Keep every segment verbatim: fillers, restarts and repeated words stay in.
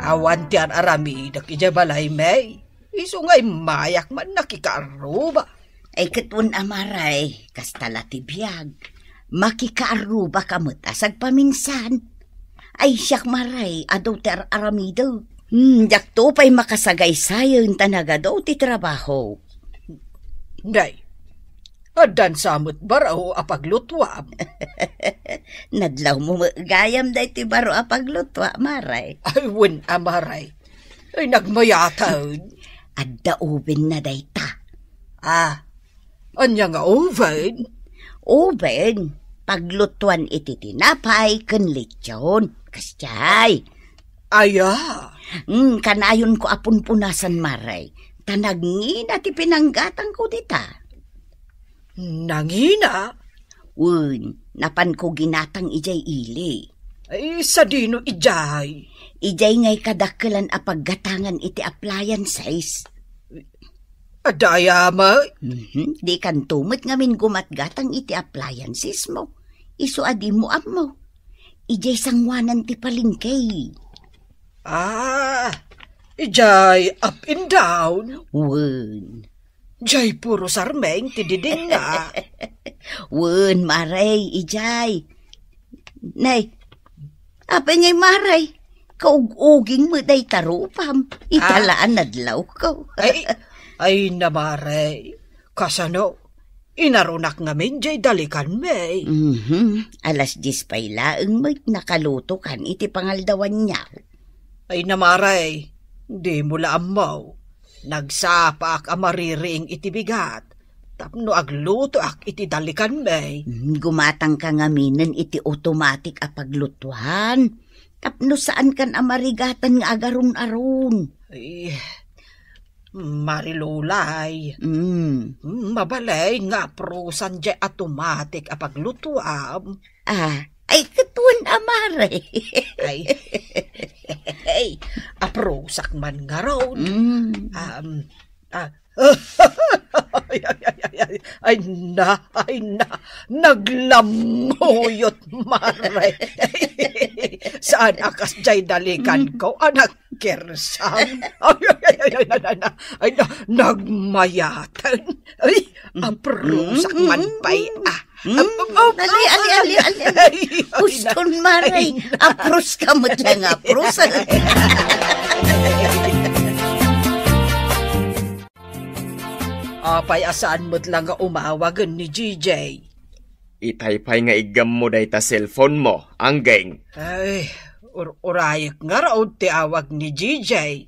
Awan ti ar-aramidek idiay balaymi. Isu nga immayak man nakikaarruba. Ay, ket wen a, Maray, kasta la ti biag. Makikaarrubaka met a sagpaminsan. Ay, siak, Maray, adu ti ar-aramidek. Hmm, diakto pay makasagaysayen ta nagadu ti trabaho. Nay, addan sa met baro a paglutuam. Nadlawmo met gayam daytoy baro a paglutua, Maray. Ay, wen a, Maray. Ay, nagmayaten. Adda oven na dayta. Ah, ania nga oven? Oven, paglutuan iti tinapay ken lechon. Kasdiay. Aya. Hmm, kanayonko a punpunasan, Maray. Ta nangina ti pinanggatangko dita. Nangina? Wen, napanko ginatang idiay ili. Ay, sadino idiay? Idiay ngay kadakkelan a paggatangan iti appliances. Adda aya met? Mhm. Dikanto met ngamin gumatgatang iti appliancesmo. Isu a dimo ammo. Idiay sanguanan ti palengke. Ah, idiay up and down? Wen. Jay puro sarmeng ti didinna. Wen, Maray, idiay. Nay, apay ngay, Maray? Kaug-uging met dayta rupam. Ita Ah. la a nadlawko. Ay, ay na, Maray. Kasano? Inarunak ngamin jay dalikanmi. Mhm. Alas dies pay laeng met nakalutokan iti pangaldawanyo. Ay na, Maray, dimo la ammo. Nagsapaak a maririing iti bigat tapno aglutoak iti dalikanmi. Hmm, gumatangka ngaminen iti automatic a paglutuan tapno saankan a marigatan nga agaron-aron. Ay, Marilulay. Mm. Mabalin nga aprusan jay automatic a paglutuam. Ah, ay, ket wen a, Maray. Ay. Ay, aprusak man ngarud. Mm. Um, ah. Ay, ay, ay, ay, ay, ay, na, ay, na, naglamuyot, Maray. Saan a kasjay dalikanko, anak? Kersang. Ay, ay, ay, ay, na, na, na. Ay, na, nagmayaten. Ay, aprusak man pay, ah. Mm. Ap, ap, ap, Ali, ali, ali, ali, ali. Ay, ay, Uston, na, Maray. Ay, na. Aprus ka met lang, aprus. Apay a saan met lang nga umawagen ni G J? Itay pay nga iggammo dayta cellphone mo, Anggeng. Ay, ur-, urayek ngarud ti awag ni G J.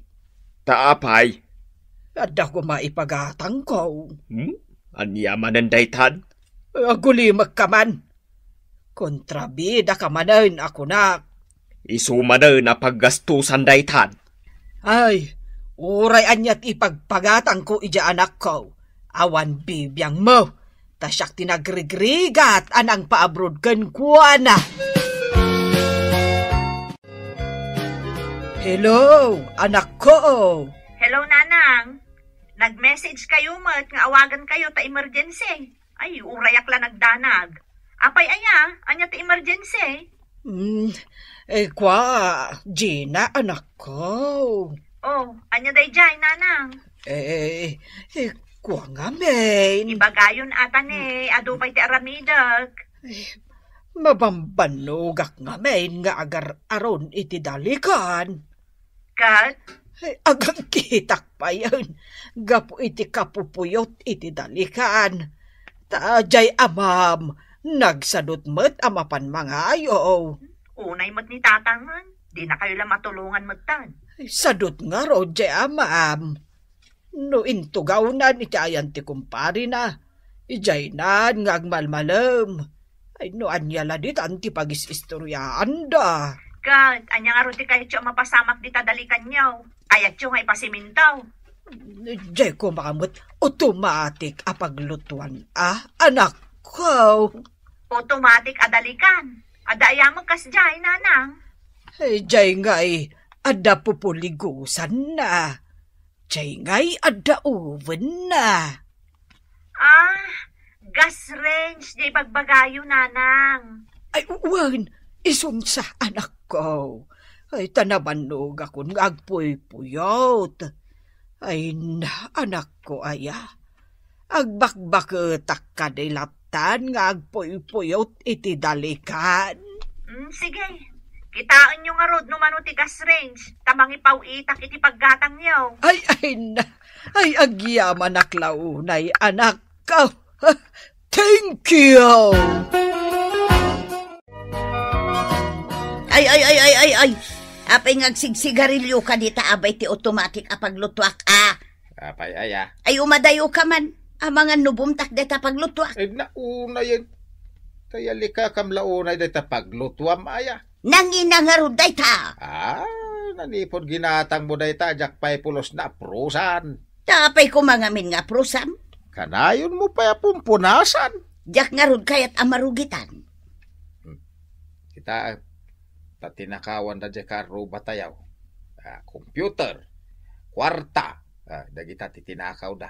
Ta apay? Adda koma ipagatangko. Hmm? Ania manen daytan? Agulimekka man. Kontrabidaka manen a kunak. Isu manen a paggastusan daytan. Ay, uray ania ti ipagpagatangko idiay anakko, awan bibiangmo. Ta siak ti nagrigrigat a nangpaabroad kenkuana. Hello, anakko. Hello, Nanang. Nag-message kayo met nga awagan kayo ta emergency. Ay, urayak la nagdanag. Apay aya? Ania ti emergency? Hmm, eh, kwa, Gina, anakko. Oh, ania dayjay, Nanang? Eh, eh, kwa ngamin. Ibagayon ata ni, adu pay ti aramidek. Eh, mabambannogak ngamin nga agar-aron iti dalikan. Ket? Ay, agangkitak payen gapu iti kapupuyot iti dalikan. Ta jay amam, nagsadut met a mapan mangayo. Unay met ni Tatangan, dina kayo la matulongan metten. Ay, sadut ngarud jay amam. No intugawnan iti ayan ti kumparina, ijaynan nga agmalmalem. Ay, no ania la ditan ti pagis-istoryaanda. Ket, ania ngarud ti kayatyo a mapasamak dita dalikanyo? Kayatyo nga ipasiminto? Jay koma met automatic a paglutuan, a, anakko. Automatic a dalikan? Adda aya met kasjay, Nanang? Eh, jay ngay, adda pupuligusanna. Jay ngay adda ovenna. Ah, gas range, jay bagbagayo, Nanang. Ay, wen, isunsa, anakko. Ay, ta nabannogakon nga agpuypuyot. Ay, na, anakko aya. Agbakbaketak kadi lattan nga agpuypuyot iti dalikan. Mm, sige. Kitaenyo ngarud no mano ti gas range, ta mangipaw-itak iti paggatangyo. Ay, ay, na, ay, agyamanak la unay, anakko. Thank you! Ay, ay, ay, ay, ay, ay. Apay nga agsigsigarilyo ka dita, abay ti automatic a paglutuak, ah. Apay, aya? Ay, umadayo ka man. Amangan no bumtak dita paglutuak. Ay, naunayen. Tayalika kam la unay dita paglutuam, aya. Nangina ngarud dayta. Ah, nanipod ginatangmo dayta, diak pay pulos na aprusan. Ta apay koma ngamin nga aprusam? Kanayonmo pay a pumpunasan. Diak ngarud kayat a marugitan. Hmm. Kita, ta tinakawanda diay karrubatayaw. Ah, computer, kuarta, ah, dagita ti tinakawda.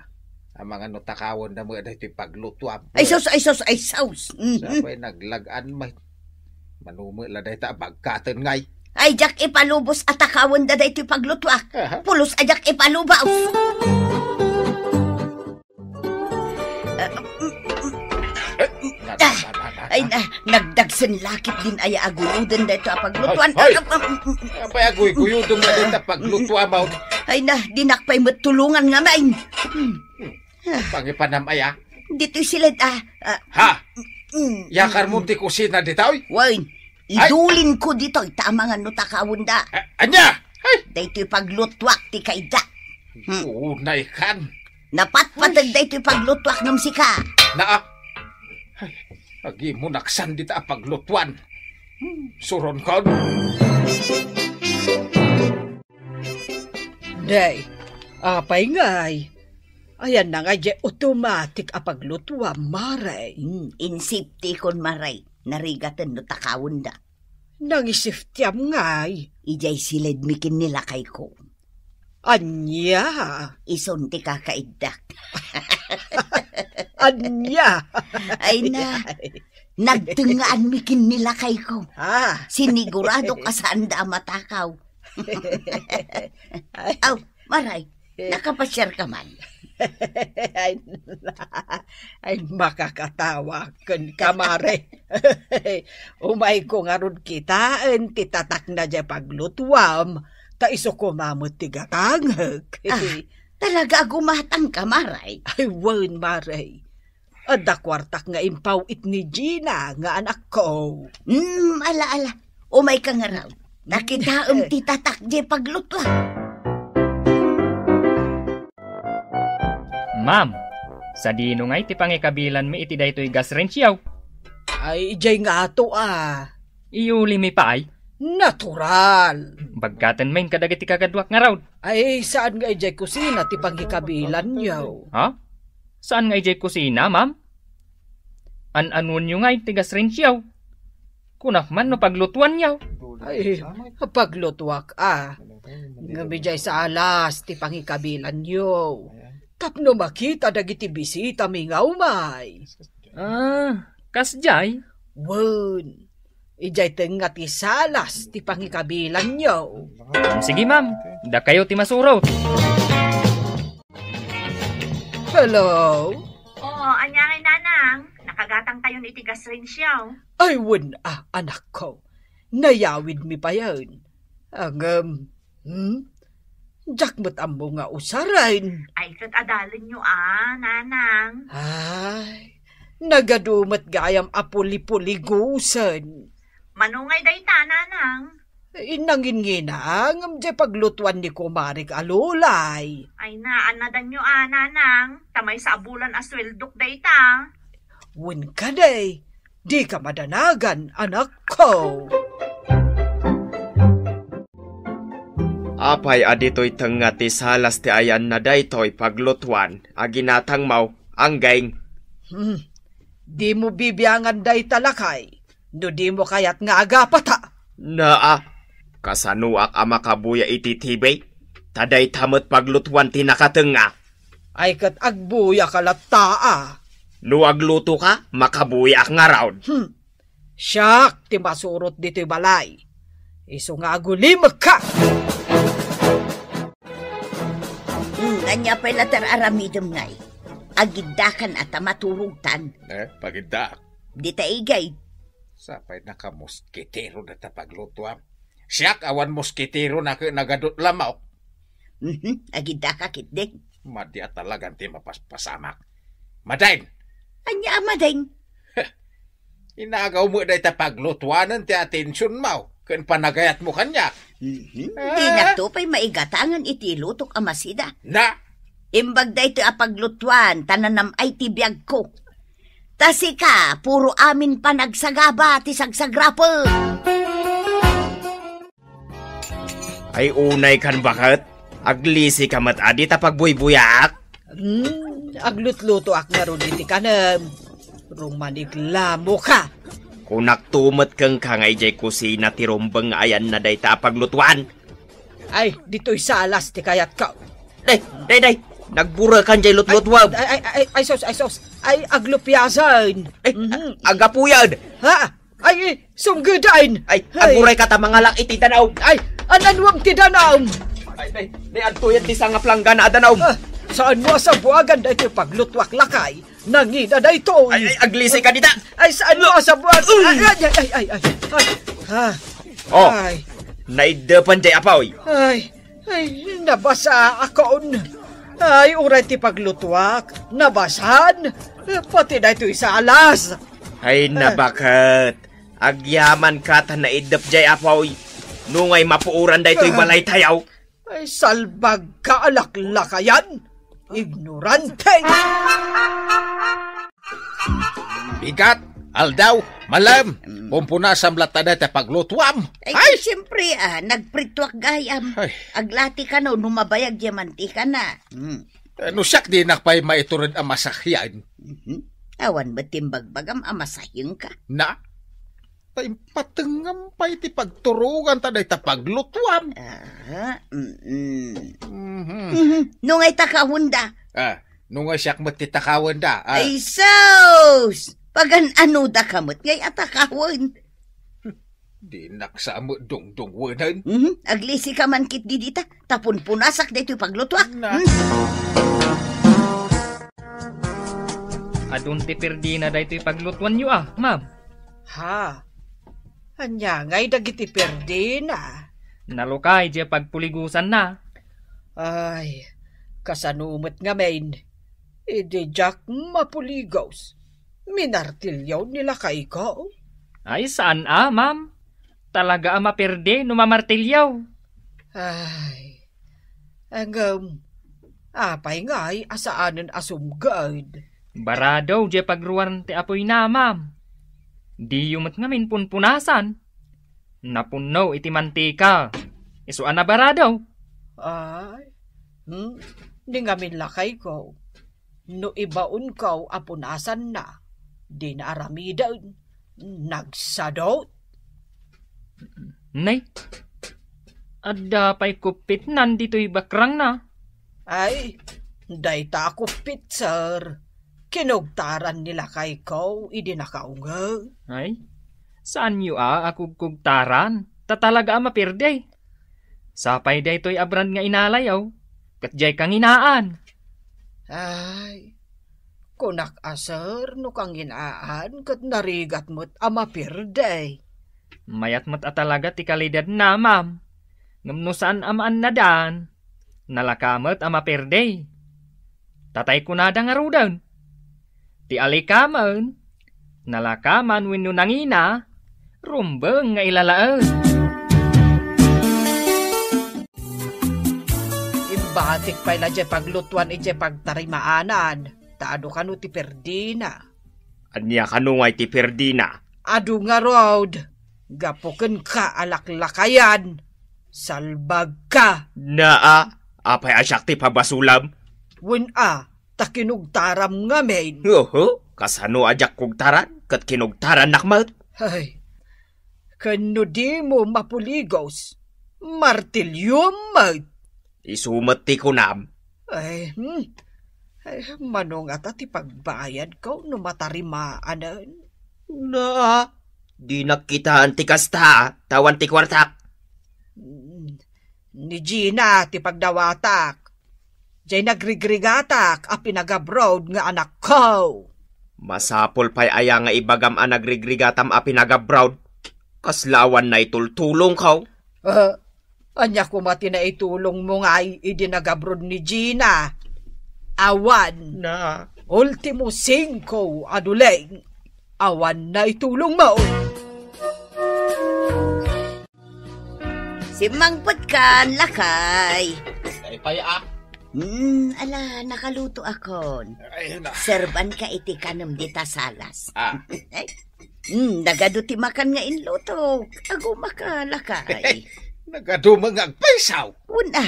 Amangan no takawenda met daytoy paglutuam. Ay sus, ay sus, ay sus. Mhm. Sapay naglag-an met. Mano met la dayta a bagkaten ngay. Ay, diak ipalubos a takawenda daytoy paglutuak. Aha. Pulos a diak ipalubos. Eh, na, na, na, na, na. Ay, na, nagdagsen lakip din aya a guyoden daytoy a paglutuan. Hoy, hoy! Ah, ah, ah, ah. Apay a guygoyodem nga dayta paglutuam, aw? Ay, na, dinak pay met tulongan ngamin. Hmm. Pangipanam aya? Ditoy siled, ah, ah. Ha? Mm, mm. Yakarmon ti kusina ditoy? Wen, ay, idulinko ditoy, ta amangan no takawenda. A-, ania? Ay! Daytoy paglutuak ti kayda. Hmm. Unay kan. Napatpateg daytoy paglutuak ngem sika. Naa. Ay, agimo naksan dita a paglutuan. Hmm, suron kon. Day, apay ngay? Ayan na nga, diay automatic a paglutuam, Mare. Hmm, in safety kon, Mare. Narigaten no takawenda. Nangisafetyam ngay? Idiay siledmi ken ni lakayko. Ania? Isun ti kakaiddak. Ania? Ay na, nagtengngaanmi ken ni lakayko. Ah. Siniguradok a saanda a matakaw. Ay. Aw, Maray, nakapasiar ka man? Ay, ay, makakatawa ken ka, Mare. Umayko ngarud kitaen ti tatakna diay paglutuam, ta isu koma met ti gatangek. Ah, talaga a gumatang ka, Maray? Ay, wen, Mare. Adda kuartak nga impaw-it ni Gina nga anakko. Hmm, ala, ala. Umayka ngarud. Ta kitaem ti tatak diay paglutuak. Ma'am, sadino ngay ti pangikabilanmi iti daytoy gas range-yo? Ay, idiay ngato, ah. Iyulimi pay? Natural. Bagkaten main kadagiti kagaduak ngarud. Ay, saan nga idiay kusina ti pangikabilanyo? Ha? Saan nga idiay kusina, ma'am? An-anuenyo ngay ti gas range-yo? Kunak man no paglutuanyo. Ay, paglutuak, ah. Ngem idiay salas ti pangikabilanyo. Tapno makita dagiti bisitami nga umay. Ah, kasdiay? Wen, idiay tengnga ti salas ti pangikabilanyo. Sige, ma'am. Dakayo ti masurot. Hello? Oo, ania ngay, Nanang? Nakagatangtayon iti gas range-yo. Ay, wen, ah, anakko. Nayawidmi payen. Ngem, hmm? Diak met ammo nga usaren. Ay, ket adalenyo, a, Nanang. Ay, nagadu met gayam a puli-puligusen. Mano ngay dayta, Nanang? Nanginginangam diay paglutuan ni kumarek a Lulay. Ay, naannadanyo, a, Nanang. Ta maysa a bulan a sueldok dayta. Wen kadi, dika madanagan, anakko. Apay a ditoy tengnga ti salas ti ayanna daytoy paglutuan a ginatangmo, Anggeng? Hmm. Dimo bibiangan dayta, lakay, no dimo kayat nga agapata. Naa, kasanoak a makabuya iti T V? Ta dayta met paglutuan ti nakatengnga. Ay, ket agbuyaka latta, a. No aglutoka, makabuyaak ngarud. Hmm. Siak ti masurot ditoy balay. Isu nga agulimekka! Hmm, ania pay la ti ar-aramidem ngay? Agiddakan a ta maturogtan. Eh, pagiddaak. Dita igay. Sapay nakamoskitero dayta paglutuam. Siak awan moskitero na ket nagadut lamok. Mhm, agiddaka ketdi. Madi a talagan ti mapaspasamak. Madain! Ania a madain? Inagaw met dayta paglutuanen ti atensionmo ken panagayatmo kaniak. Mhm. Ah. Dinakto pay maigatangan iti lutok a masida. Na? Imbag daytoy a paglutuan, ta nanam-ay ti biagko. Ta sika, puro amin panagsagaba ti sagsagrapo. Ay, unay kan baket, aglisika met adi ta pagbuybuyaak. Hmm, aglutlutoak ngarud iti kanem. Rumaniglamoka. Kunakto met kenka nga idiay kusina ti rumbeng nga ayanna dayta a paglutuan. Ay, ditoy salas ti kayatko. Day, day, day. Nagburekan diay lutlutuam. Ay, ay, ay, ay, sus, ay, sus. Ay, aglupiasan. Ay, mhm, agapuyan. Ha? Ay, sunggeden. Ay, ay, agurayka ta mangalak iti danum. Ay, ananuam ti danum? Ay, day, day, adtoy ti sangaplanggana a danum. Ah, saanmo a sabuagan daytoy paglutuak, lakay? Nangina daytoy. Ay, ay, aglisika dita. Ay, saanmo a sabuag-, ay, ay, ay, ay, ay, ay. Ay. Ah. Oh. Ay. Naiddepan diay apuy. Ay, ay, nabasaakon. Ay, uray ti paglutuak, nabasan. Pati daytoy salas. Ay, ah, nabaket. Agyamanka ta naiddep diay apuy. Nungay mapuoran daytoy, ah, balaytayo. Ay, salbagka a laklakayan! Ignorante! Bigat, aldaw, malem, mm, pumpunasam latta dayta paglutuam. Ay, ay! Siyempre, ah, nagprituak gayam. Ay. Aglati kano no mabayag diay mantikana. Mm. Eh, no siak dinak pay maitured a masakyan. Mhm. Awan met ti imbagbagam a masakyanka. Na? Ta impatengngam pay ti pagturogan ta dayta paglutuam. Ah, mm-mm. Mhm. Mhm. Nungay takawenda? Ah, nungay siak met ti takawenda, ah. Ay, sus! Pagan-anodaka met ngay a takawen? Dinak sa met dungdungwenen. Mhm. Aglisika man ketdi dita, ta punpunasak daytoy paglutuak. Na. Hmm. Adun ti pirdina daytoy paglutuanyo, a, ma'am. Ha? Ania ngay dagiti pirdina? Nalukay diay pagpuligosanna. Ay, kasano met ngamin? Idi diak mapuligos, minartilyo ni lakayko. Ay, saan a, ma'am. Talaga a mapirdi no mamartilyo. Ay, ngem, apay ngay a saanen a sumged? Barado diay pagruar ti apoyna, ma'am. Diyo met ngamin punpunasan. Napunno iti mantika. Isu a nabarado. Ay, hmm? Di ngamin lakayko. No ibaonko a punasanna, dina aramiden. Nagsadot. Nay, adda pay kuppitnan ditoy bakrangna. Ay, dayta a kuppit, sir. Kinugtaran ni lakayko idi nakaungeg. Ay, saanyo a, a kugkugtaran, ta talaga a mapirdi. Sapay daytoy a brand nga inalayo, ket diay kanginaan. Ay, kunak a, sir, no kanginaan ket narigat met a mapirdi. Mayat met a talaga ti kalidadna, ma'am. Ngem no saan a maannadan, nalaka met a mapirdi. Tatay kunada ngaruden. Ti alikamen, nalakaman wenno nangina, rumbeng nga ilalaen. Imbatik pay la diay paglutuan idiay pagtarimaanan, ta adu kano ti pirdina. Ania kano ngay ti pirdina? Adu ngarud, gapu kenka a laklakayan, salbagka. Naa, apay a siak ti pabasulam? Wen a, ta kinugtaram ngamin. Oho, kasano a diak kugtaran, ket kinugtarannak met? Ay, ken no dimo mapuligos, martilyom met. Isu met ti kunam. Ay, hmm. Ay, mano ngata ti pagbayadko no matarimaanen? Na, dinak kitaan ti kasta, ta awan ti kuartak. Ni Gina ti pagdawatak. Jay nagrigrigatak a pinagabroad nga anakko. Masapul pay aya nga ibagam a nagrigrigatam a pinagabroad? Kasla awan naitultulongko. Ah, ania koma ti naitulongmo ngay idi nagabroad ni Gina? Awan. Na. Ultimo singko a duleng. Awan naitulongmo. Simmangpetkan, lakay. Ay, pay, ah. Hmm, ala, nakaluto akon. Ay, na. Serban ka iti kanem dita salas. Ah. Ay, hmm, nagadu ti makan nga inluto. Aguma ka, lakay. Nagadu nga agpaysaw. Una,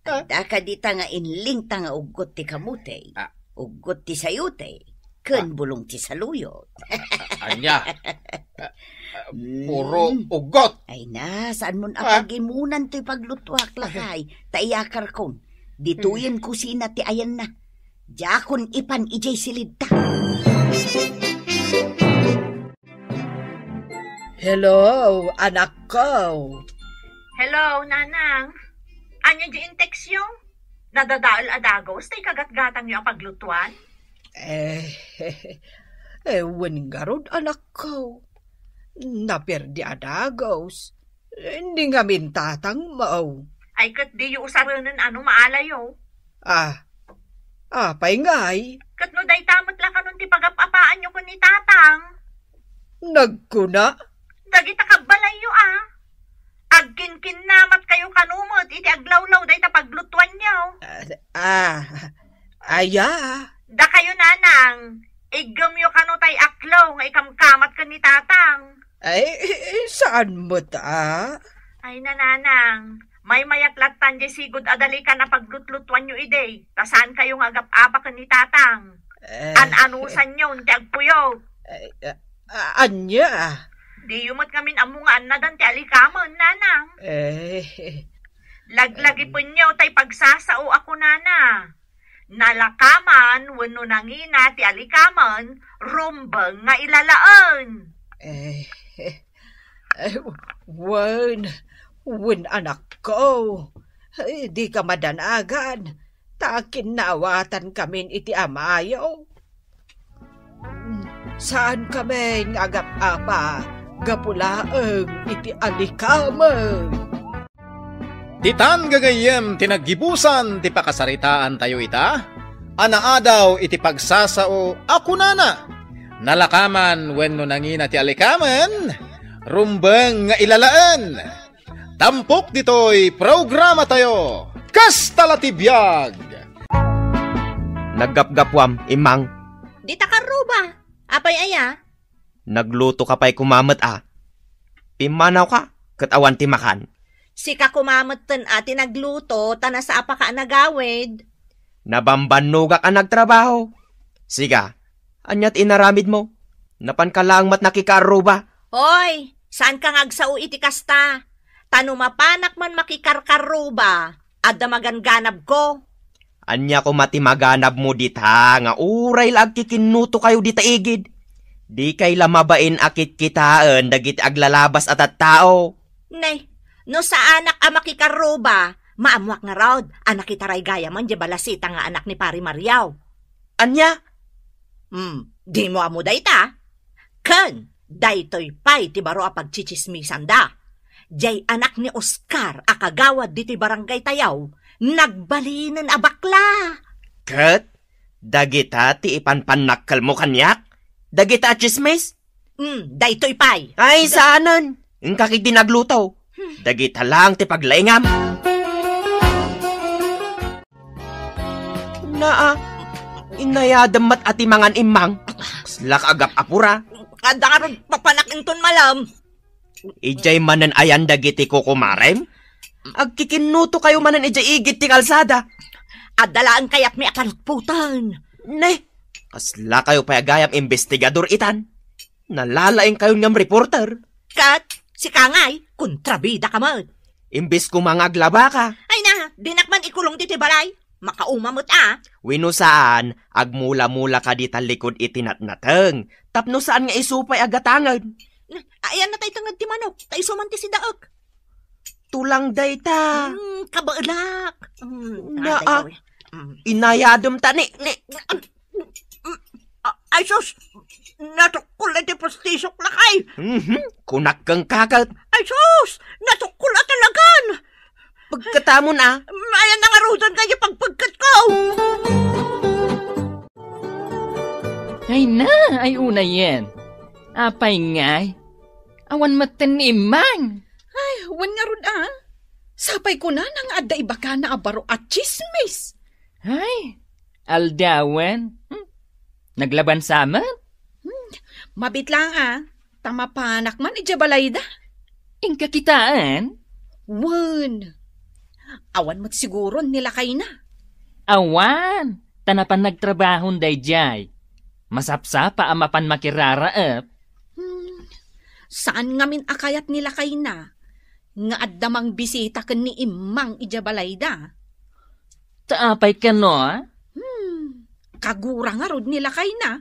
ah, adda ka dita nga inlingta nga uggot ti kamote. Ah. Uggot ti sayote. Ken ah, bulong ti saluyot. A-, ania? A-, a-, puro mm, uggot. Ay na, saan mon ah, apagimunan toy paglutuak, lakay? Ta iyakarkon, ditoyen kusina ti ayanna. Diakon ipan idiay silidta. Hello, anakko. Hello, nanang. Ania di intextyo? Nadadael a dagos tay kagatgatangyo a paglutuan? Eh, eh, wen ngarud, anakko. Naperdi a dagos. Ni ngamin tatangmo. Ay, ket diyo usarenen a no maalayo. Ah, apay ngay? Ket no dayta met la kanon ti pagap-apaanyo ken ni tatang? Nagkuna? Dagita kabbalayyo a. Agkinkinnamatkayo kano met iti aglawlaw dayta paglutuanyo. Ah, ah, aya? Dakayo, nanang, iggemyo kano tay aklo nga ikamkamat ken ni tatang. Ay, eh, saan met a? Ay, nanang, maymayat lattan di sigud a dalikan a paglutlutuanyo idi, ta saankayo nga agap-apa ken ni tatang. Eh. An-anusanyon ti agpuyot. Eh, eh, a-, ania? Diyo met ngamin ammo nga annadan ti alikamen, nanang. Eh. Laglagipenyo tay pagsasao a kunana. Nalakaman wenno nangina ti alikamen, rumbeng nga ilalaen. Eh, eh, wen, wen, anakko. Eh, dika madanagan, ta kinnawatan kamin iti amayo. Saan kamin nga agap-apa gapu laeng iti alikamen. Ditan gagayyem ti naggibusan ti pakasaritaantayo ita, a naadaw iti pagsasao a kunana, nalakaman wenno nangina ti alikamen, rumbeng nga ilalaen. Tampok ditoy programatayo, Kasta la ti biag! Naggapgapuam, Immang. Dita karruba. Apay aya? Nagluto ka pay koma met a. Pimmanawka, ket awan ti makan. Sika koma metten a ti nagluto, ta nasaapaka a nagawid. Nabambannogak a nagtrabaho. Siga, ania ti inaramidmo? Napanka laeng met nakikarruba. Hoy, saanka nga agsao iti kasta. Ta no mapanak man makikarkarruba, adda maganganabko. Ania koma ti maganabmo dita nga uray la agkikinnutokayo dita igid? Dikay la mabain a kitkitaen dagiti aglalabas a tattao. Ne, no saanak a makikarruba, maammoak ngarud a nakitaray gayamen diay balasita nga anak ni Pari Mario. Ania? Hmm, dimo ammo dayta? Ken daytoy pay ti baro a pagtsitsismisanda. Diay anak ni Oscar a kagawad ditoy barangaytayo, nagbalinen a bakla. Ket dagita ti ipanpannakkelmo kaniak? Dagita a tsismis? Hmm, daytoy pay. Ay, saanen. Inka ketdi nagluto. Hmm. Dagita laeng ti paglaingam. Naa, inayadem met a ti mangan, Immang. Kasla ka agap-apura. Adda ngarud papanak inton malem. Idiay manen ayan dagiti kukumarem? Agkikinnutokayo manen idiay igid ti kalsada. Adda laeng kayatmi a karutpoten. Ne, kaslakayo pay a gayam imbestigador itan. Nalalaingkayon ngem reporter. Ket sika ngay, kontrabidaka met. Imbes koma nga aglabaka. Ay na, dinak man ikulong ditoy balay. Makauma met a. Wenno saan, agmula-mulaka dita likud iti natnateng. Tapno saan nga isu pay a gatangen. Ayanna tay tenged ti manok, ta isu man ti sidaek. Tulang dayta. Mm, kabaelak. Mm, Naa. Aday, awi. Mm. Inayadem ta ni, ni. Mm, a-, ay sus, natukkol iti pustisok, lakay. Mhm. Kunak kenka ket. Ay sus, natukkol a talagan. Pagkatamon, a. Ayan na nga rudon kayo pagpagkat ko. Ay na, ay unayen. Apay ngay? Awan metten ni Immang. Ay, wen ngarud, a. Sapay kunana nga adda ibagana a baro a tsismis. Ay, aldawen. Hmm. Naglabansa met? Hmm. Mabit lang, a. Ta mapanak man idiay balayda. Inka kitaen? Wen. Awan met siguron ni lakayna. Awan. Ta napan nagtrabahon daydiay. Masapsapa a mapan makiraraep. Hmm, saan ngamin a kayat ni lakayna nga adda mangbisita ken ni Immang idiay balayda. Ta apay kano, a? Hmm, kagura ngarud ni lakayna.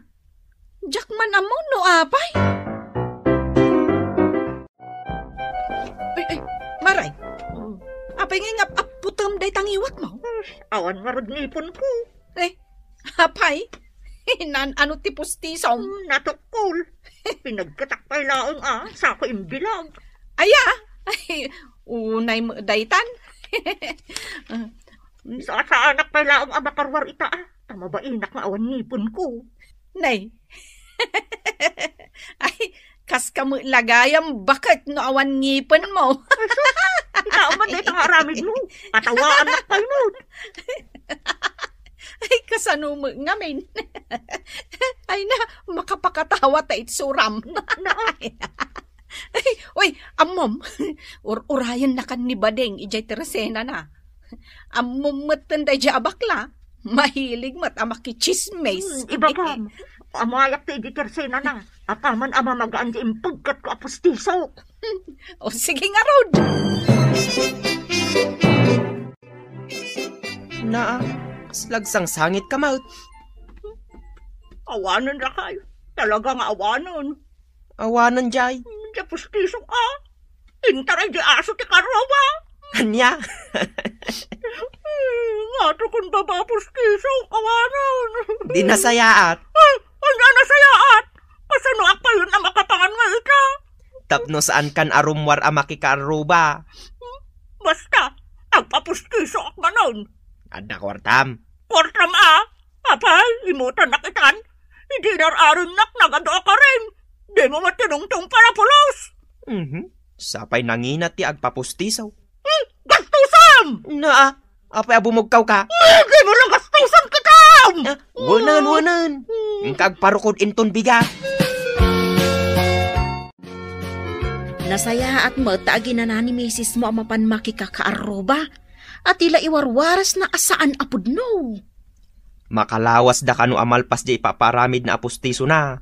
Diak man ammo no apay. Ay, ay, Maray. Apay nga ingap-apputem dayta ngiwatmo? Awan ngarud ngipenko. Eh, apay? Naan-ano ti pustisom? Hmm, natukkol. Pinagkatak pay laeng, a, sako imbilag. Aya? Ay, unay met daytan. Sasaanak pay laeng a makaruar ita, a. Ta mabainak nga awan ngipenko. Nay. Ay, kaska met la gayam baket no awan ngipenmo. Ay, sus! Ita man dayta nga aramidmo. Patawaannak pay met. Ay, kasano met ngamin? Ay na, makapakatawa ta itsuram. Ay, uy, ammom. Ur-urayennakan ni Bading idiay tersenana. Ammom metten daydiay a bakla. Mahilig met a makitsismis. Hmm, ibagam. Ammoak ti idi tersenana. Apaman a mamagaan ti impegkatko a pustisok. O, sige ngarud. Naa, kasla agsangsangitka met. Awanen, lakay. Talaga nga awanen. Awanen, jay. Diay pustisok, a. Intaray di aso ti karruba. Ania? Ngato kun baba pustisok, awanen. Di nasayaat. Ay, ania nasayaat? Kasanoak kayon a makapangan nga ita? Tapno saankan a rummuar a makikaarruba. Basta, agpapustisoak manen. Adda kuartam? Kuartam, a? Apay, imutannak itan? Idi inar-arimnak, nagadu a karim. Dimo met tinungtong para pulos. Mhm. Sapay nangina ti agpapustiso. Hmm, gastusam! Naa, apay a bumugkawka? Hmm, dimo lang gastusam kitam! Ah, wanen, wanen. Hmm. Inka agparukod inton bigat. Nasayaat met ta aginana ni misismo a mapan makikakaarruba. A ti la iwarwarasna a saan a pudno. Makalawasda kano a malpas diay ipapaaramidna a pustisona.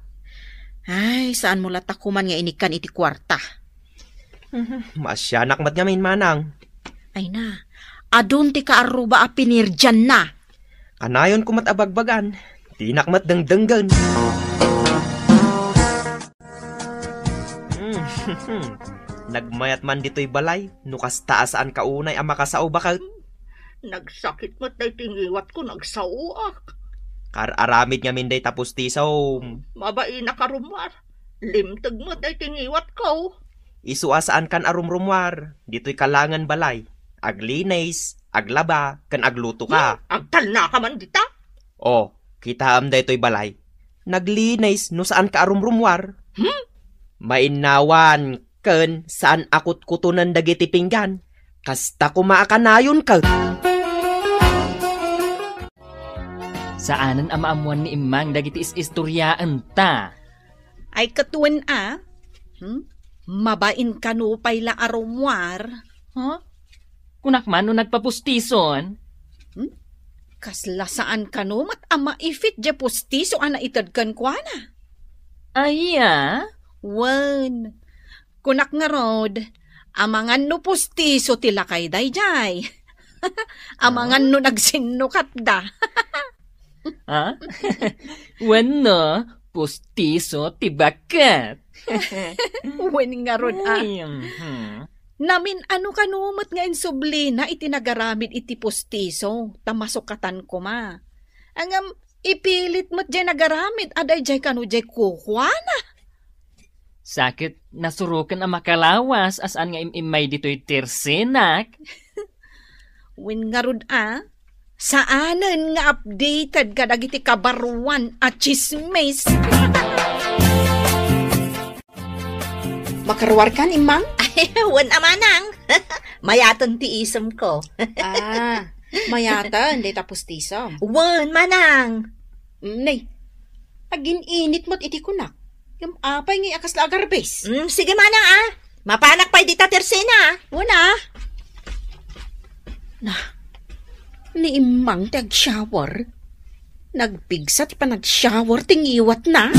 Ay, saanmo latta koman nga inikkan iti kuarta. Mhm, maasianak met ngamin, manang. Ay na, adun ti kaarruba a pinirdianna. Kanayonko met a bagbagan, dinak met dengdenggen. Mm, nagmayat man ditoy balay, no kasta a saanka unay a makasao, baket. Nagsakit met daytoy ngiwatko, nagsaoak. Kaar-aramid ngamin dayta pustisom. Mabainak a rummuar. Limteg met daytoy ngiwatko. Isu a saankan a rumrummuar, ditoy kalangen balay. Aglinis, aglaba, ken aglutoka. Hmm, agtalnaka man dita? O, kitaem daytoy balay. Naglinis no saanka a rumrummuar. Hmm? Mainnawan ken saan a kutkutonen dagiti pinggan. Kasta koma a kanayon ket. Saanen a maammoan ni Immang dagiti is-istoriaenta. Ay, ket wen a? Hmm? Mabain kano pay la a rummuar? Huh? Kunak man no nagpapustison? Hmm? Kasla saan kano met a maifit diay pustiso a naited kenkuana? Aya? Wen. Kunak ngarud, amangan no pustiso ti lakay daydiay. Amangan no nagsinnukatda. Ha? Wenno, pustiso ti baket. Wen ngarud, a. Ay, mhm. Namin-ano kano met nga insublina iti nagaramid iti pustiso, ta masukatan koma. Ngem ipilit met jay nagaramid a dayjay kano jay kukuana. Sa ket nasuroken a makalawas a saan nga im-immay ditoy tersenak. Wen ngarud a, saanen nga updated kadagiti kabaruan a tsismis. Makaruarkan, Immang? Ay, wen a, manang. Mayaten ti isemko. Ah, mayaten, dayta pustisom. Wen, manang. Mm, nay, agin-init met iti kunak. Ngem apay ngay a kasla agarbes? Mm, sige, manang, ah. Mapanak pay dita tersena, ah. Wen a. Na, ni Immang ti agshower. Nagpigsa ti panagshower ti ngiwatna.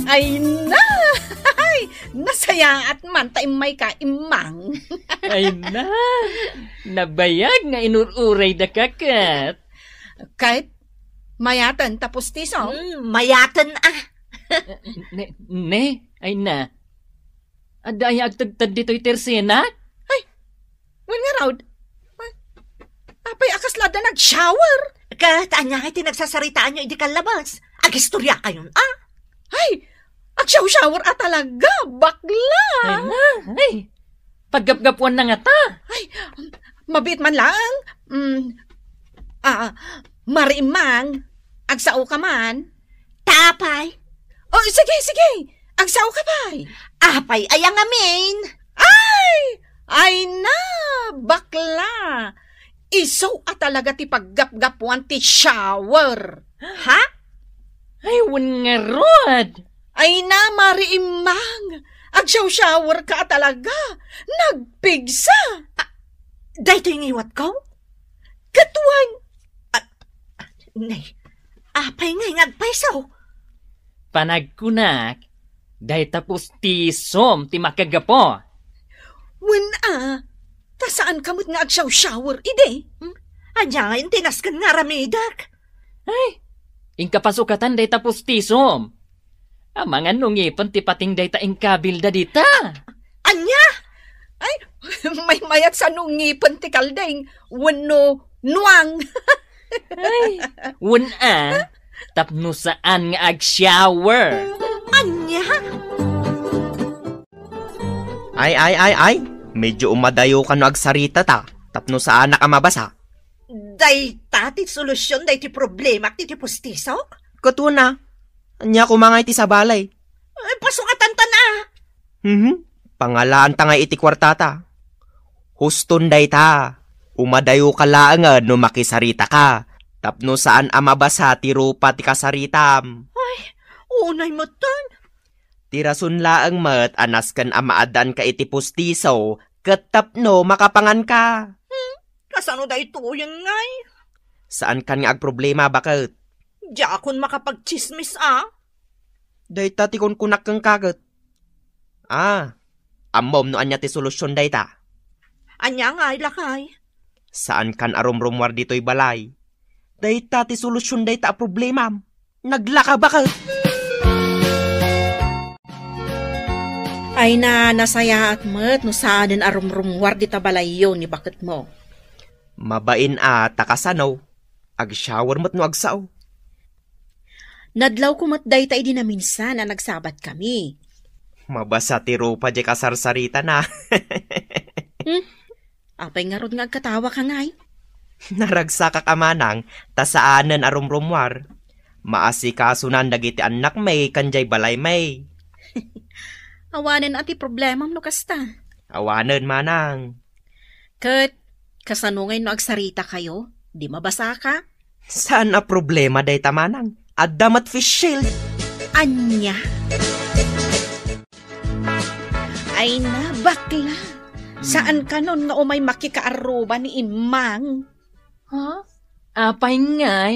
Ay na! Ay, nasayaat man ta immayka, Immang. Ay na! Nabayag nga inur-urayda ka ket. Ket, mayaten ta pustiso? Hmm, mayaten, ah. Ne, ne, ay na. Adda aya agtedted ditoy tersenak? Ay, wen ngarud. Ay, apay a kasla adda nagshower? Ket ania ngay ti nagsasaritaanyo idi kallabas? Agistoriakayon, ah? Ay, agshower a talaga, bakla! Ay na, ay. Paggapgapuan na ngata. Ay, mabiit man laeng. Mm, ah, Mari Immang, agsao ka man. Ta apay? Oh, sige, sige. Agsao ka pay. Apay, aya ngamin? Ay! Ay na, bakla! Isu a talaga ti paggapgapuan ti shower. Ha? Ay, wen ngarud. Ay na, Mari Immang. Agshower ka a talaga. Nagpigsa. Ah, daytoy ngiwatko? Ket wen. Ah, nay, apay ngay nga agpayso? Panagkunak, dayta pustisom ti makagapu. Wen a, ta saan ka met nga agshower idi? Hmm? Ania ngay ti nasken nga aramidek? Ay, inka pasukatan dayta pustisom. Amangan no ngipen ti pating dayta inkabilda dita. Ania? Ay, maymayat sa no ngipen ti kalding wenno nuang. Ay, wen a, tapno saan nga agshower. Ania? Ay, ay, ay, ay, medyo umadayo kano agsarita ta, tapno saanak a mabasa. Dayta ti solusion daytoy problemak ti, ti pustisok? Ket wen a, ania koma ngay ti sabali? Ay, pasukatantan a. Mhm. Pangalaanta ngay iti kuartata. Huston dayta. Umadayoka laengen no makisaritaka. Tapno saan a mabasa ti rupa ti kasaritam. Ay, unay metten. Ti rason laeng met a nasken a maaddaanka iti pustiso ket tapno makapanganka. Hmm? Kasano daytoyen ngay? Saankan nga agproblema, baket. Diakon makapagtsismis a. Dayta ti kunkunak kenka ket. Ah, ammom no ania ti solusion dayta? Ania ngay, lakay? Saankan a rumrumuar ditoy balay. Dayta ti solusion dayta a problemam. Naglaka, baket. Ay na, nasayaat met no saanen a rumrumuar dita balayyo ni baketmo. Mabain a ta kasano. Agshower met no agsao. Nadlawko met dayta idi naminsan a nagsabatkami. Mabasa ti rupa diay kasarsaritana. Hmm? Apay ngarud nga agkatawaka ngay? Naragsakak a manang, ta saanen a rumrumuar. Maasikasonan dagiti annakmi ken diay balaymi. Awanen a ti problemam no kasta. Awanen, manang. Ket, kasano ngay no agsarita kayo? Di mabasaka? Saan a problema dayta, manang. Adda met face shield. Ania? Ay na, bakla. Saan kanon nga umay makikaarruba ni Immang? Ha? Apay ngay?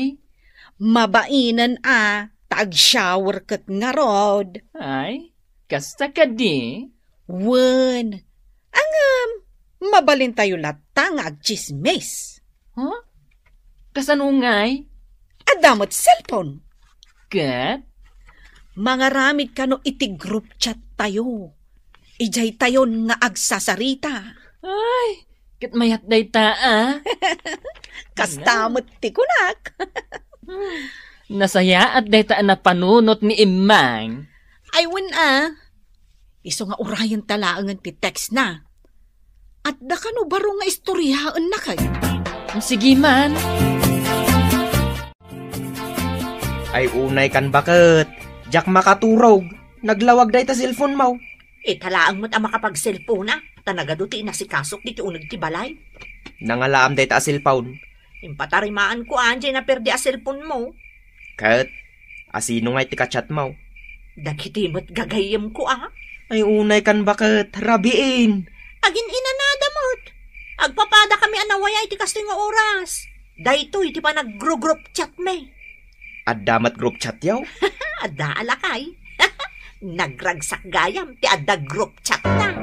Mabainen a, ta agshower ket ngarud. Ay, kasta kadi? Wen, angem, mabalintayo latta nga agtsismis. Ha? Kasano ngay? Adda met cellphone. Ket? Mangaramid kano iti group chat tayo. Idiay tayon nga agsasarita. Ay, ket mayat dayta, a. Kasta met ti kunak. Nasayaat dayta a napanunot ni Immang. Ay, wen, a. Isu nga urayenta laengen ti text na. Adda kano baro nga istoryaenna kay? Sige man. Ay, unay kan baket. Diak makaturog. Naglawag dayta cellphone mo. Ita laeng met a makapagselpona, ta nagadu ti inasikasok diti uneg ti balay. Nangalaam dayta a cellphone. Impatarimaan ko, a, diay naperde a cellphone mo. Ket, asino ngay ti ka-chat mo? Dagiti met gagayyem ko, a. Ay, unay kan baket, rabiin. Agin-inanada met. Agpapada kami a nawaya iti kastoy nga oras. Daytoy ti panag-group chat mi. Adda met group chat yaw? Adda a lakay. Nagragsak gayam ti adda group chat na.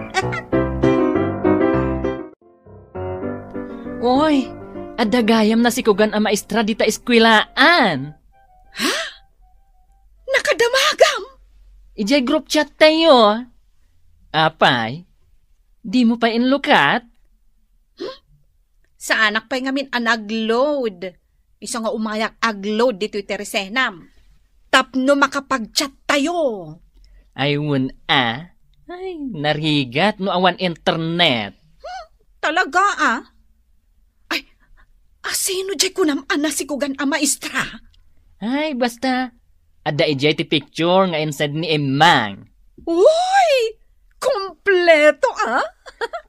Oy, adda gayam nasikugan a maestra dita eskuelaan. Ha? Nakadamagam? Idiay group chat tayo. Apay, di mo pa inlukat? Saanak pay ngamin a nag-load. Isu nga umayak ag-load ditoy ti resenam. Tapno makapag-chat tayo. Ay, wen a. Ay, narigat no awan internet. Hmm, talaga, a? Ay, asino diay kunam a nasikugan a maestra? Ay, basta, adda idiay ti picture nga inside ni Emmang. Uy! Kompleto, a?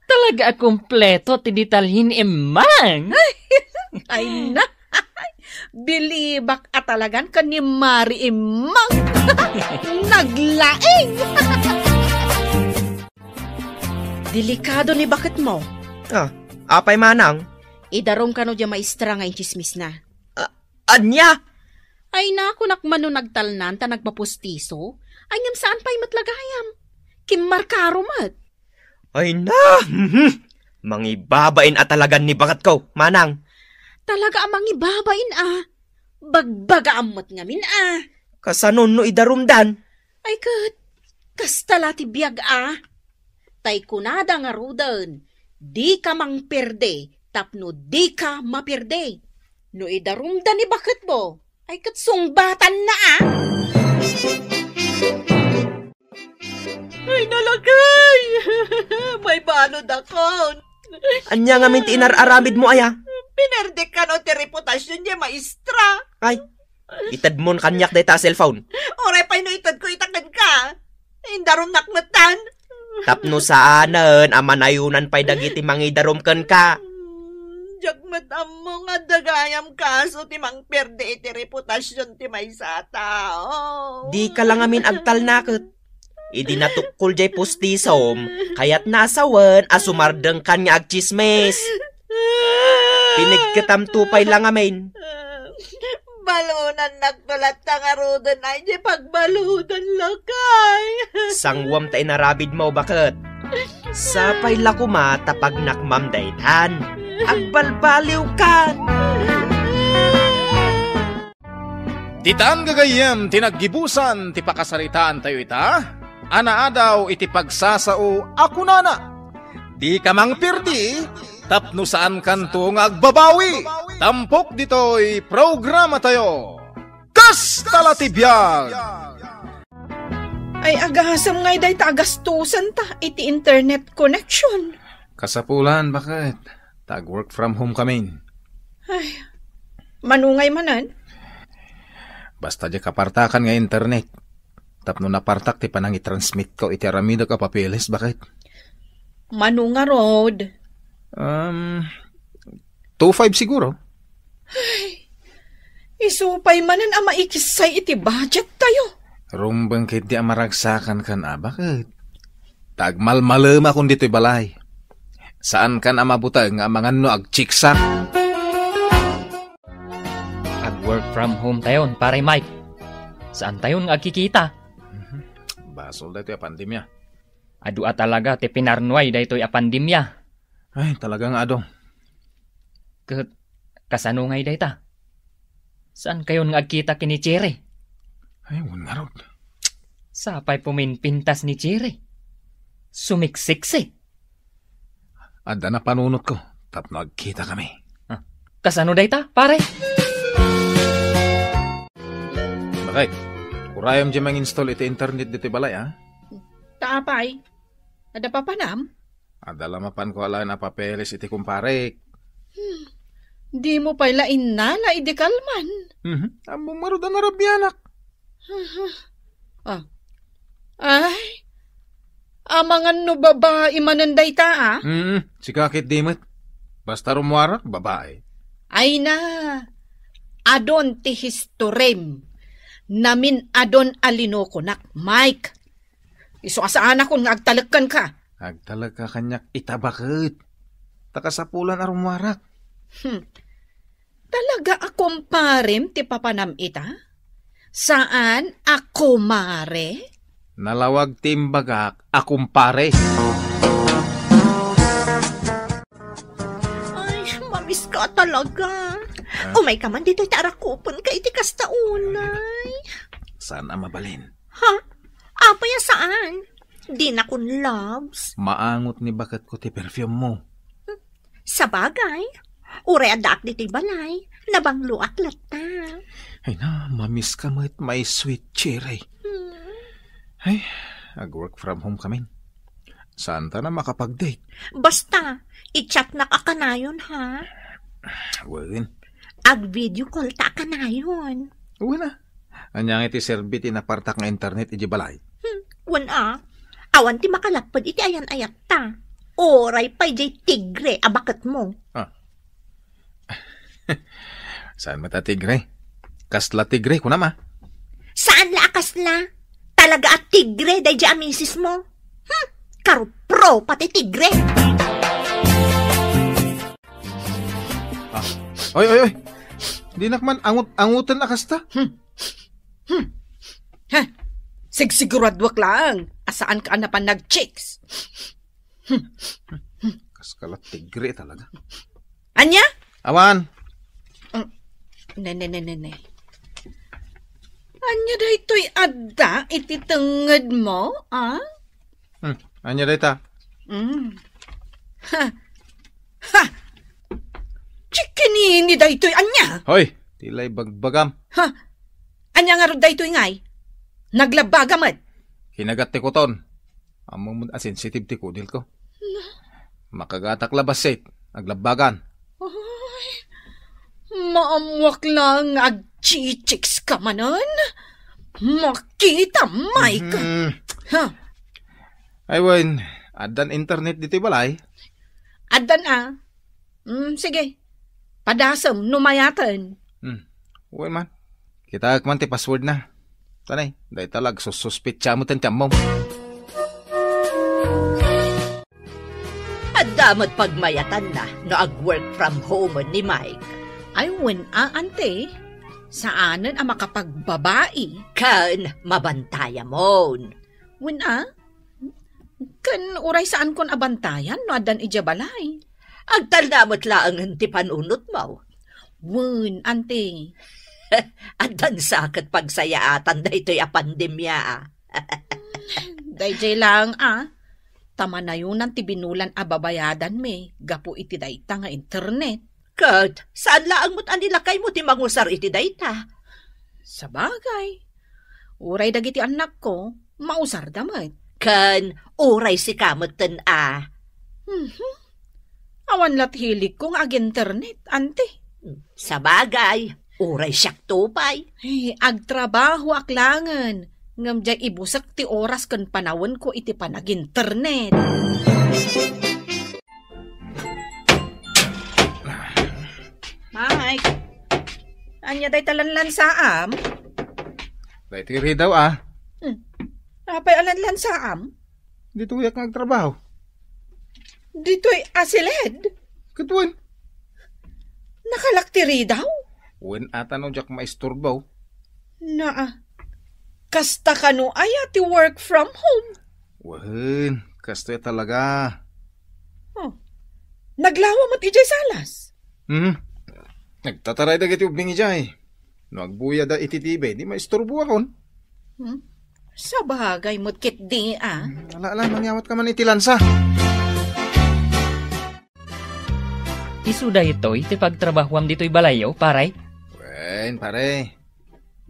Talaga a kompleto ti detalye ni Emmang. Ay na! Bilibak a talagan ken ni Mari Emmang. Naglaing! Delikado ni baket mo. A, apay manang? Idarum kano diay maestra nga intsismisna. A, ania? Ay, nakunak man no nagtalnan ta nagpapustiso. Ay, ngem saan pay met la gayam. Kimmarkaro met. Ay na! Mhm. Mangibabain a talagan ni baketko, manang. Talaga a mangibabain a. Bagbagaam met ngamin a. Kasano no idarumdan? Ay ket, kasta la ti biag a. Tay kunada ngaruden, dika mangperde tapno dika maperde. No idarumda ni baketmo, ay ket sungbatanna a. Ay, nalagay! May baludakon. Ania ngamin ti inar-aramidmo aya? Pinerdek kano ti reputasion diay maestra. Ay, itedmon kaniak dayta a cellphone. Uray pay no itedko ita kenka. Indarumnak metten. Tapno saanen a manayonan pay dagiti mangidarum kenka. Hmm, diak met ammo nga adda gayam kaso ti mangperde iti reputasion ti maysa a tao. Dika la ngamin agtalnaket. Idi natukkol diay pustisom, kayatna a sawen a sumardengkan nga agtsismis. Pinigketamto pay la ngamin. Balonannakto latta ngaruden ay diay pagbaludan, lakay. Sanguam ta inarabidmo, baket. Sapay la koma ta pagnakmam daytan. Agbalbaliwkan. Ditan gagayyem ti naggibusan ti pakasaritaantayo ita, a naadaw iti pagsasao a kunana, "Dika mangpirdi, tapno saankanto nga agbabawi." Tampok ditoy programatayo, Kasta la ti biag! Ay, agasem ngay dayta agastosenta iti internet connection. Kasapulan, baket? Ta ag-work from home kamin. Ay, mano ngay manen? Basta diay kapartakan nga internet. Tapno napartak ti panangitransmitko iti aramidek a papeles, baket? Mano ngarud? Um, two five siguro. Ay, isu pay manen a maikissay iti budget tayo. Rumbeng ketdi a maragsakan kan a, baket? Ta agmalmalemakon ditoy balay. Saankan a mabuteng nga amangan no agtsiksak. Ag-work from home tayon, Pare Mike. Saan tayon nga agkikita? Mhm. Basol daytoy a pandemia. Adu a talaga ti pinarnuay daytoy a pandemia. Ay, talaga nga adu. Ket kasano ngay dayta? Saan kayon nga agkita ken ni Cherry? Ay, wen ngarud. Sapay puminpintas ni Cherry. Sumiksiksi. Adda napanunotko tapno agkitakami. Ah, kasano dayta, pare? Bakit? Urayam di manginstall iti internet ditoy balay, a? Ta apay? Adda papanam? Adda la mapanko a laeng a papeles iti kumparek. Hmm. Dimo pay la innala idi kalman. Mhm. Ammom ngarud a narabianak. Ah. Ay, amangan no babai manen dayta, a? Mm, sika ket di met. Basta rummuarak, babai. Ay na, adun ti historiam. Namin-adun a linukonak, Mike. Isu a saanakon nga agtalek kenka. Agtalekka kaniak ita baket. Ta kasapulan a rummuarak. Hmm. Talaga a kumparem ti papanam ita? Saan a kumare? Nalawag ti imbagak a kumpare. Ay, mamiska talaga. Ah? Umayka man ditoy ta arakupenka iti kasta unay. Saan a mabalin? Ha? Apay a saan? Dinakon loves. Maangot ni baketko ti perfume mo. Sabagay, uray addaak ditoy balay, nabangloak latta. Ay na, mamiska met, my sweet cherry. Hmm. Ay, ag-work from home kamin. Saan ta na makapag-date? Basta, i-chatnak a kanayon, ha? Wen. Ag-video call ta a kanayon. Wen a. Ania nga iti serbi ti napartak nga internet iti balay? Hmm, wen a. Awan ti makalapped iti ayan-ayatta. Uray pay diay tigre a baketmo. Ah. Saan met a tigre? Kasla tigre, kunam a? Saan la a kasla? Talaga a tigre daydiay a misismo. Hmm, karupro pati tigre. Ah. Oy, oy, oy. Dinak man angut-anguten a kasta. Hmm. Hmm. Ha? Sigsiguraduak laeng a saanka a napan nag-chicks. Hmm. Kaskala tigre talaga. Ania? Awan. Mm. Ne, ne, ne, ne, ne. Ania daytoy adda iti tengngedmo, a? Hmm. Ania dayta? Mm. Ha. Ha! Chikinini daytoy ania? Hoy, ti lay bagbagam. Ha! Ania ngarud daytoy ngay? Naglabaga met. Kinagat ti kuton. Ammom a sensitive ti kudilko. Na- Makagatak la bassit, aglabbagan. Ay, maammuak la nga agchichicks ka manen. Makita, Mike. Mhm. Ha? Ay, wen, addan internet ditoy balay? Addan a. Mm, sige. Padasem no mayaten. Hmm. Wen man. Kitaek man ti password na. Tanay, dayta la agsussuspetsa met ti ammom. Adda met pagmayatanna no ag-work from home ni Mike. Ay, wen a, ante. Saanen a makapagbabai. Ken mabantayamon. Wen a? Ken uray saankon a bantayan no addan idiay balay. Agtalna met laengen ti panunotmo. Wen, ante. Addan sa ket pagsayaatan daytoy a pandemia, a. Daydiay laeng a, ta manayonan ti binulan a babayadanmi gapu iti dayta nga internet. Ket saan laeng met a ni lakaymo ti mangusar iti dayta. Sabagay, uray dagiti annakko, mausarda met. Ken uray sika metten a. Mhm. Awan la ti hiligko nga ag-internet, ante. Sabagay, uray siakto pay. Eh, agtrabahoak laengen, ngem diay ibusek ti oras ken panawenko iti panag-internet. Mike, ania dayta lanlansaam? Daytoy ridaw, a. Hmm. Apay a lanlansaam? Ditoyak nga agtrabaho. Ditoy a siled? Ket wen. Nakalak ti ridaw? Wen a ta no diak maisturbo. Naa. Kasta kano aya ti work from home? Wen, kastoy talaga. Oh. Naglawa met idiay salas? Hmm. Nagtataray dagiti ubbing idiay. No agbuyada iti T V, di maisturboakon. Hmm? Sabagay met ketdi, a. Hmm, ala, ala, mangyawat ka man iti lansa. Isu daytoy ti pagtrabahuam ditoy balayyo, pare? Wen, pare.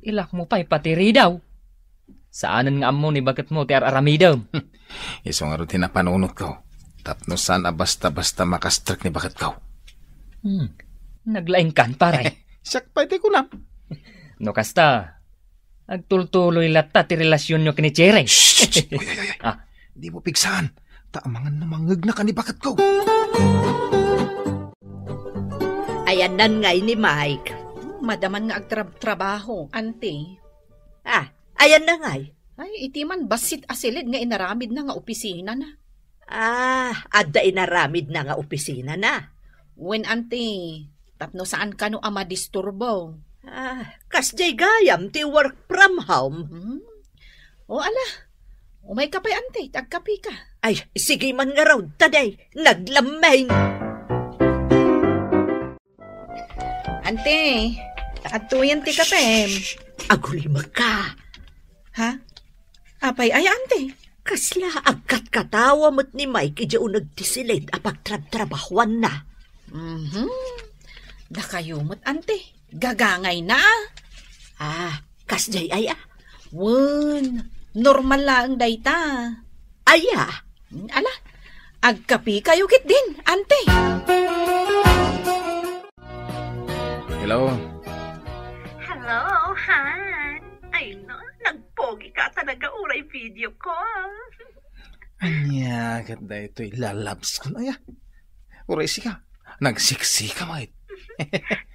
Ilakmo pay pati ridaw. Saanen nga ammo ni baketmo ti ar-aramidem. Isu ngarud ti napanunotko. Tapno saan a basta-basta makastrek ni baketko. Hmm. Naglaingkan, pare. Siak pay ti kunam. No kasta, agtultuloy latta ti relasionyo ken ni Cherry. Shh, shh, shh. Uy, uy, uy, uy. Ah. Dimo pigsaan. Ta amangan no mangngegna ken ni baketko. Ayanna ngay ni Mike. Madaman nga agtrab-trabaho, ante. Ah, ayanna ngay. Ay, iti man bassit a siled nga inaramidna nga opisinana. Ah, adda inaramidna nga opisinana. Wen, ante, tapno saan kano a madisturbo. Ah, kasdiay gayam ti work from home. Hmm? O, ala. Umayka pay, ante, ta agkapika. Ay, sige man ngarud, ta dayta naglammeng. Ante, ta adtoyen ti kapem. Shh! Agulimekka. Ha? Apay aya, ante? Kasla agkatkatawa met ni Mike idiay uneg ti siled a pagtrabtrabahuanna. Mhm. Dakayo met, ante. Gagangayna. Ah, kasdiay aya? Wen, normal laeng dayta. Aya? Ala, agkapikayo ketdin, ante. Hello. Hello, Han. Ay, no, nagpogi ka talaga uray video call. Ania ket daytoy lalabs ko, aya? Uray sika, nagsiksika met.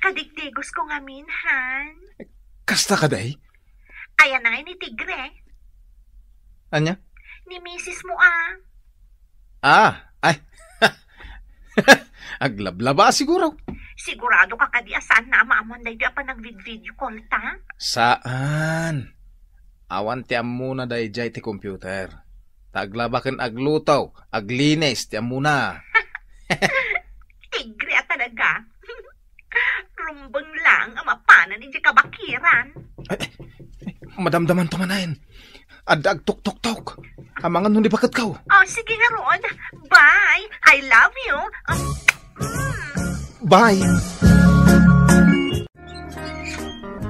Kadigdigos ko ngamin, Han. Kasta kadi? Ayan na nga ni Tigre. Ania? Ni misis mo, ah. Ah, ay. Aglablaba siguro. Sigurado ka kadi a saan na a maammoan daytoy a panagvid-video call ta? Saan? Awan ti ammona daydiay ti computer. Ta aglaba ken agluto, aglinis ti ammona. Tigre a talaga. Rumbeng laeng a mapanan idiay kabakiran. Ay, ay, madamdaman to manen. Adda agtuktoktok. Amangan no ni baketko. Oh, sige ngarud. Bye. I love you. Um, mm. Bye.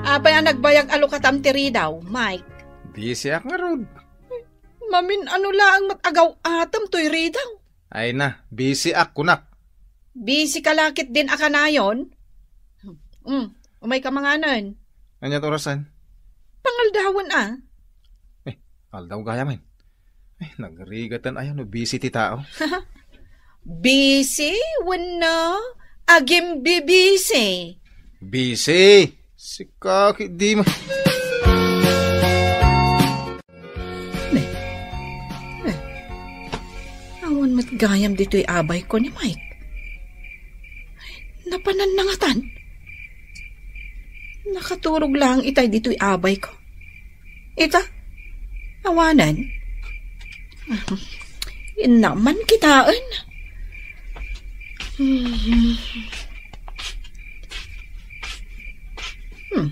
Apay a nagbayag a lukatam ti ridaw, Mike? Busy ak ngarud. Mamin-ano laeng met agaw-atem toy ridaw? Ay na, busy ak, kunak. Busy ka la ketdin a kanayon? Hmm, umayka manganen. Ania ti orasen? Pangaldawen a. Eh, aldaw gayam. Eh, nagrigaten aya no busy ti tao. Busy wenno agimbibisi? Busy. Sika, di ma- Ne. Ne. Awan met gayam ditoy abayko ni Mike. Napanan na ngatan. Nakaturog laeng itay ditoy abayko. Ita, awanen. Inna man kitaen. Hmm. Hmm.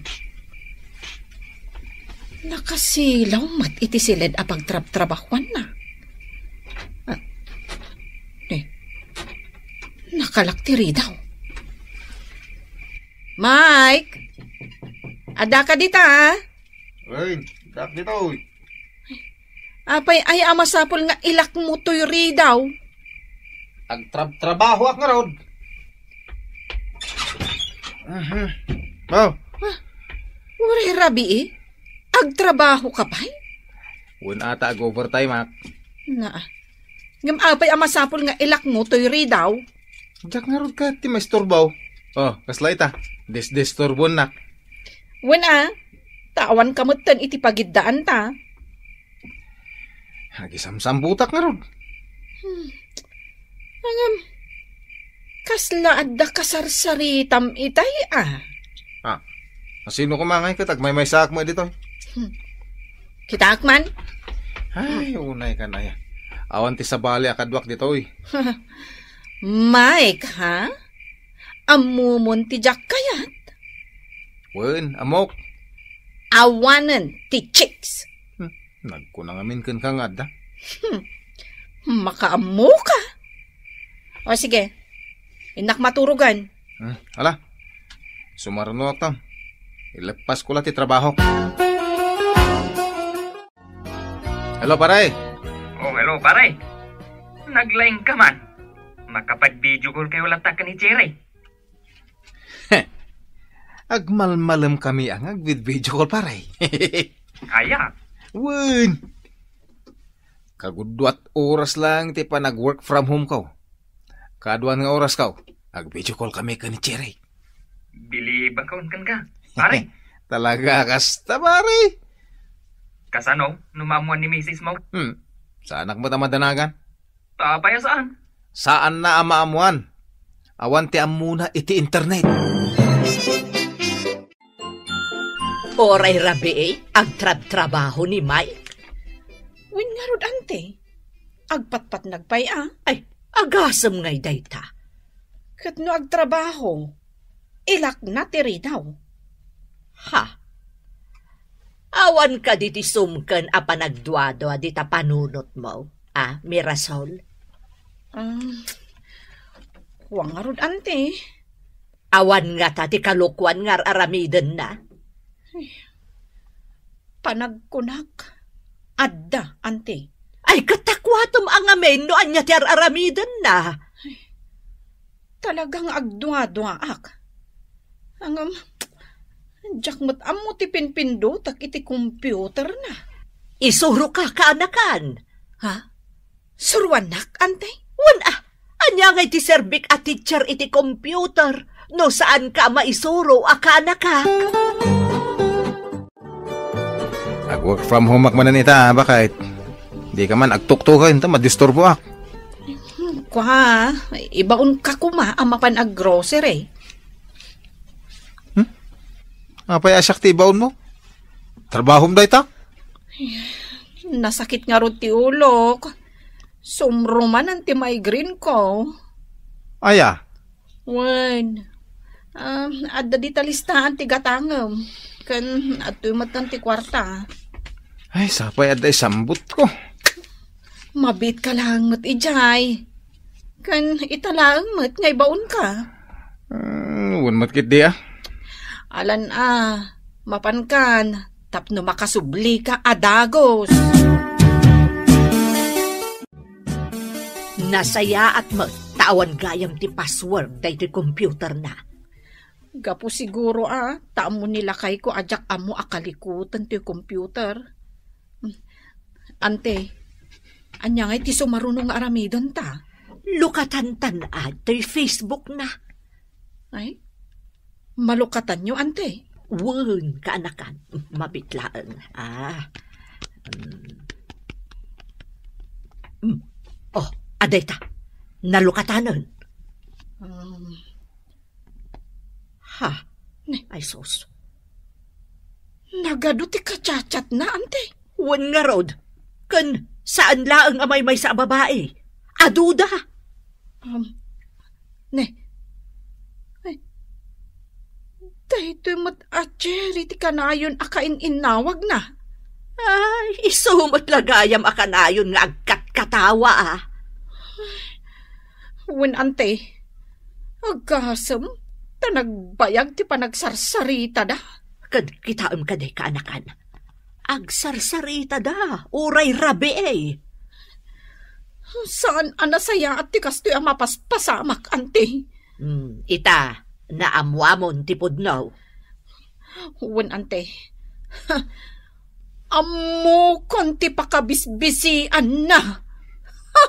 Nakasilaw met iti siled a pagtrabtrabahuanna. Ah. Eh. Nakalak ti ridaw. Mike! Adda ka dita, ah? Ay, dak ditoy. Apay aya a masapul nga ilakmo toy ridaw? Agtrab-trabaho ak ngarud. Mhm. Oh. Ah, uray rabii? Agtrabaho ka pay? Wen ata ag-overtime ak. Naa. Ngem apay a masapul nga ilakmo toy ridaw? Diak ngarud ket ti maisturbo. Oh, kasla ita. Disdisturbonak. Wen a, ta awan ka metten iti pagiddaanta. Agisamsambutak ngarud. Hmm. Ngem, kasla adda kasarsaritam itay a? Ah, asino koma ngay ket agmaymaysaak met ditoy? Hmm. Kitaak man? Ay, unay kan aya. Awan ti sabali a kaduak ditoy. Mike, ha? Ammomon ti diak kayat? Wen, ammok. Awanen ti chicks. Hmm. Nagkuna ngamin kenka nga adda. Hmm. Makaammoka. O sige, innak maturogan. Hmm, ala. Sumarunoak ta. Ileppasko la ti trabahok. Hello, pare. Oh, hello, pare. Naglaing ka man. Makapag-video call kayo latta ken ni Cherry. Agmalmalem kami a nga agvid-video call, pare. Aya? Wen. Kagudduat oras lang ti panag-work from home ko. Kaduan nga oras ko, ag-video call kami ken ni Cherry. Bili ba ka, pare? Talaga kasta, pare? Kasano no maammuan ni misis mo? Hmm. Saanak met a madanagan? Apay a saan? Saanna a maammuan. Awan ti ammona iti internet. Uray rabii, agtrabtrabaho ni Mike. Wen ngarud, ante, agpatpatnag pay a. Ay, agasem ngay dayta. Ket no agtrabaho, ilakna ti ridaw. Ha? Awan kadi ti sumken a panagduadua dita panunotmo, a, Mirasol? Ah, kua ngarud, ante. Awan ngata ti kalokuan nga ar-aramidenna? Ay, panagkunak, adda, ante. Ay, ket ta kuatem a ngamin no ania ti ar-aramidenna? Ay, talagang agduaduaak. Ngem, diak met ammo ti pinpindutak iti computerna. Isuroka, kaanakan. Ha? Suruannak, ante? Wen a, ania ngay ti serbik a teacher iti computer no saanka a maisuro a kaanaka? Ag-work from home ak manen ita, bakit? Di ka man agtuktuken ta madisturboak. Kua, ibaonka koma a mapan ag-grocery. Hmm? Apay a siak ti ibaonmo? Trabahom dayta? Nasakit ngarud ti ulok. Sumrumanan ti migraine ko. Aya? Wen. Ah, adda dita listaan ti gatangem. Ken adtoy metten ti kuarta. Ay, sapay adda isambutko. Mabiitka laeng met idiay. Ken ita laeng met nga ibaonka. Hmm, wen met ketdi a. Alan a, mapankan tapno makasublika a dagus. Nasayaat met ta awan gayam ti password daytoy computerna. Gapu siguro a ta ammo ni lakayko a diak ammo a kalikoten toy computer. Ante, ania ngay ti sumaruno nga aramidenta? Lukatantan a toy Facebook na. Ay, malukatanyo, ante? Wen, kaanakan. Mabiit laeng. Ah. Mm. Mm. Oh, adayta. Nalukatanen. Um, Ha? Ne. Ay, sus. Nagadu ti kachatchatna, ante? Wen ngarud, ken saan laeng a maymaysa a babai. Aduda. Um, ne. Ay, daytoy met a Cherry ti kanayon a kain-innawagna. Ay, isu met la gayam a kanayon nga agkatkatawa, a. Wen, ante, agasem ta nagbayag ti panagsarsaritada. Ket kitaem kadi, kaanakan, agsarsaritada, uray rabii. Saan a nasayaat ti kastoy a mapaspasamak, ante. Hmm, ita, naammoamon ti pudno. Wen, ante. Ammokon ti pakabisbisianna. Ha!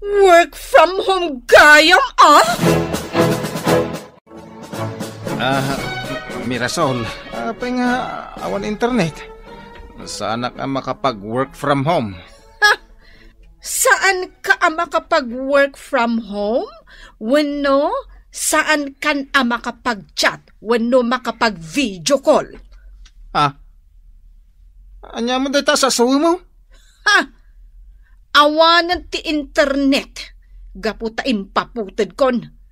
Work from home gayam, a? Ah, Mirasol, apay nga awan internet? Saanak a makapag-work from home. Ha! Saanka a makapag-work from home? Wenno saankan a makapag-chat wenno makapag-video call? Ah? Ania met dayta a sasawem? Ha! Awanen ti internet gapu ta impaputedkon.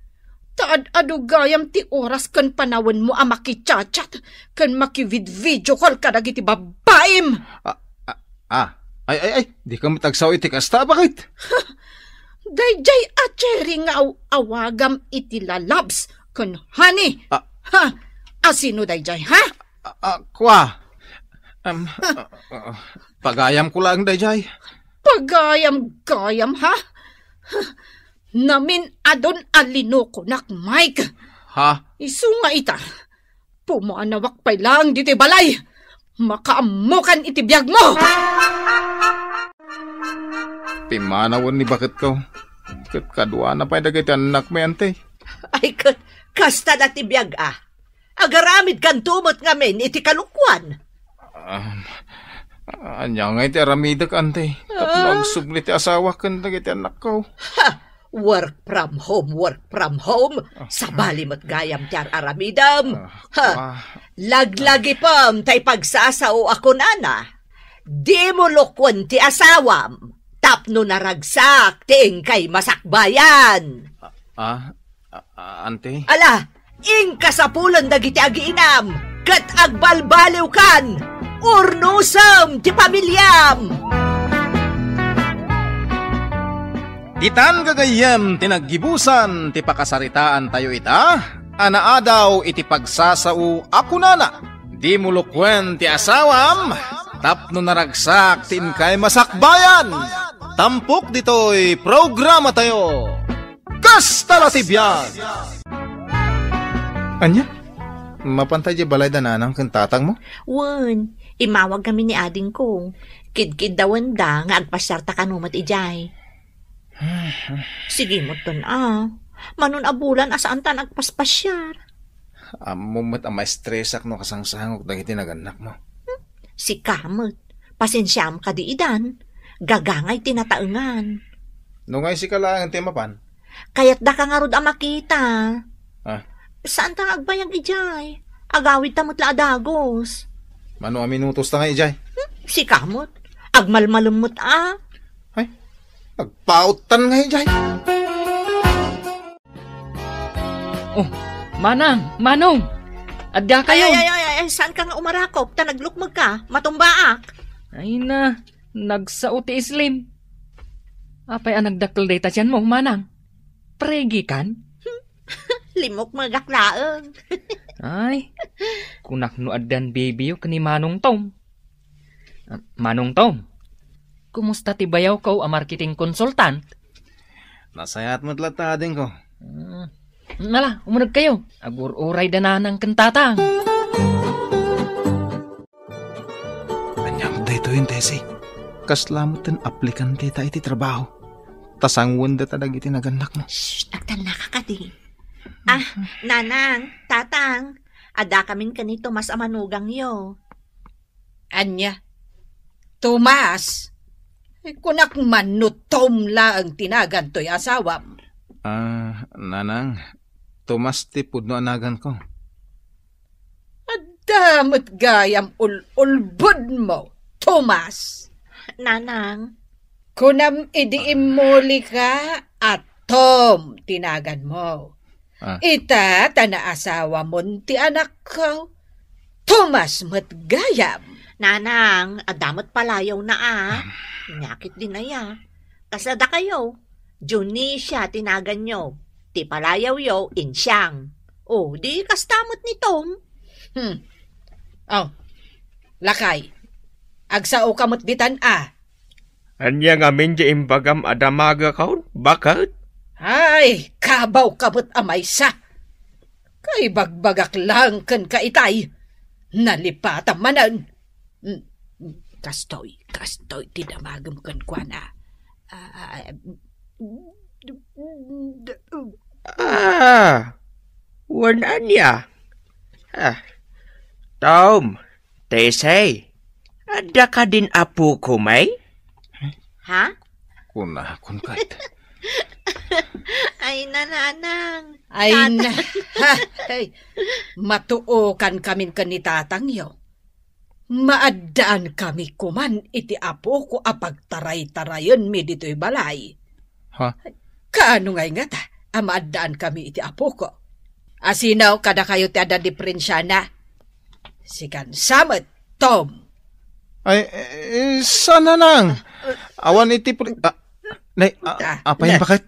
Ta ad-adu gayam ti oras ken panawenmo a makichat-chat ken makivid-video call kadagiti babbaim. Ah, ah, Ah, ay, ay, ay, dika met agsao iti kasta, baket? Daydiay a Cherry nga aw-awagam iti lalabs ken honey. Ah. Ha? Asino daydiay, ha? Ah, ah, kua. Em, ah, ah, pagayamko laeng daydiay. Pagayam-gayam, ha? Namin-adun a linukonak, Mike. Ha? Isu nga ita, pumanawak pay laeng ditoy balay. Makaammokan iti biagmo. Pimanawen ni baketko. Ket kaduana pay dagiti annakmi, ante. Ay, ket kasta la ti biag, a. Agaramidkanto met ngamin iti kalokuan. Um, ania ngay ti aramidek, ante? Tapno Ah. agsubli ti asawak ken dagiti annakko. Ha! Work from home, work from home. Ah. Sabali met gayam ti ar-aramidem. Ah, Ha! ah. Laglagipem tay pagsasao a kunana. Dimo lukuen ti asawam tapno naragsak ti inkay masakbayan. Ah, ah, ah, ante? Ala, inka sapulen dagiti agiinam ket agbalbaliwkan. Urnosem ti pamiliam. Ditan gagayyem ti naggibusan ti pakasaritaantayo ita a naadaw iti pagsasao a kunana, "Dimo lukuen ti asawam tapno naragsak ti inkay masakbayan." Tampok ditoy programatayo, Kasta la ti biag! Ania? Mapanta idiay balay da nanang ken tatangmo? Wen, immawag kami ni adingko. Kidkiddawenda nga agpasiarta kano met idiay. Sige met ton, a. Manon a bulan a saanta nga agpaspasiar. Ammom met a maestresak no kasangsangok dagiti nagannakmo. Hmm? Sika met. Pasensiam kadi idan. Gagangay ti nataengan. No ngay sika laeng ti mapan? Kayatdaka ngarud a makita. Ah. Saanta nga agbayag idiay. Agawidta met la a dagus. Mano a minutos ta nga idiay? Hmm? Sika met. Agmalmalem met, a. Ay, nagpauttan nga idiay. Oh, Manang, Manong! Adda kayo! Ay, ay, ay, ay, ay, saanka nga umarakop? Ta naglukmegka, matumbaak. Ay na, nagsao ti islim. Apay a nagdakkel dayta tianmo, Manang? Pregikan? Limukmegak laeng. Ay, kunak no addan baby-yo ken ni Manong Tom. Ah, Manong Tom, kumusta ti bayawko a marketing consultant? Nasayaat met latta, adingko. Mm. Ala, umuneg kayo. Agur-uray da nanang ken tatang. Ania met daytoyen, Tessie? Kasla met ti aplikante ta iti trabaho. Ta sangoen data dagiti nagannakmo. Shh, agtannaka kadi. Ah, nanang, tatang, adda kamin ken ni Tomas a manugangyo. Ania? Tomas? Ay, kunak man no Tom laeng ti nagan toy asawam. Ah, nanang, Tomas ti pudno a naganko. Adda met gayam ul-ulbodmo, Tomas. Nanang. Kunam idi immulika a Tom ti naganmo. Ah. Ita ta naasawamon ti anakko. Tomas met gayam. Nanang, adda met palayawna a. Ania ketdin aya? Kasla dakayo, Dionisia ti naganyo. Ti palayawyo, Insiang. O, di kasta met ni Tom. Hmm. Oh, lakay, agsaoka met ditan a. Ania ngamin ti imbagam a damagakon, baket? Ay, kabawka met a maysa. Kaibagbagak laeng kenka itay. Nalipatam manen. Mm, kastoy, kastoy ti damagem kenkuana. Ah, Ah, wen ania? Ah, Tom, Tessie, adda kadin apok, may? Ha? Kunakon ket. Ay, nanang. Ay, Tata- na. Ha, hey. Matuokan kamin ken ni tatangyo. Maaddaanmi koman iti apok a pagtaraytarayenmi ditoy balay. Ha? Kaano ngay ngata a maaddaanmi iti apok? Asino kadakayo ti adda diperensiana? Sikan sa met, Tom. Ay, eh, saan, Nanang? Awan iti pri-, ah, nay, ah, Ah, apay, nay. Bakit?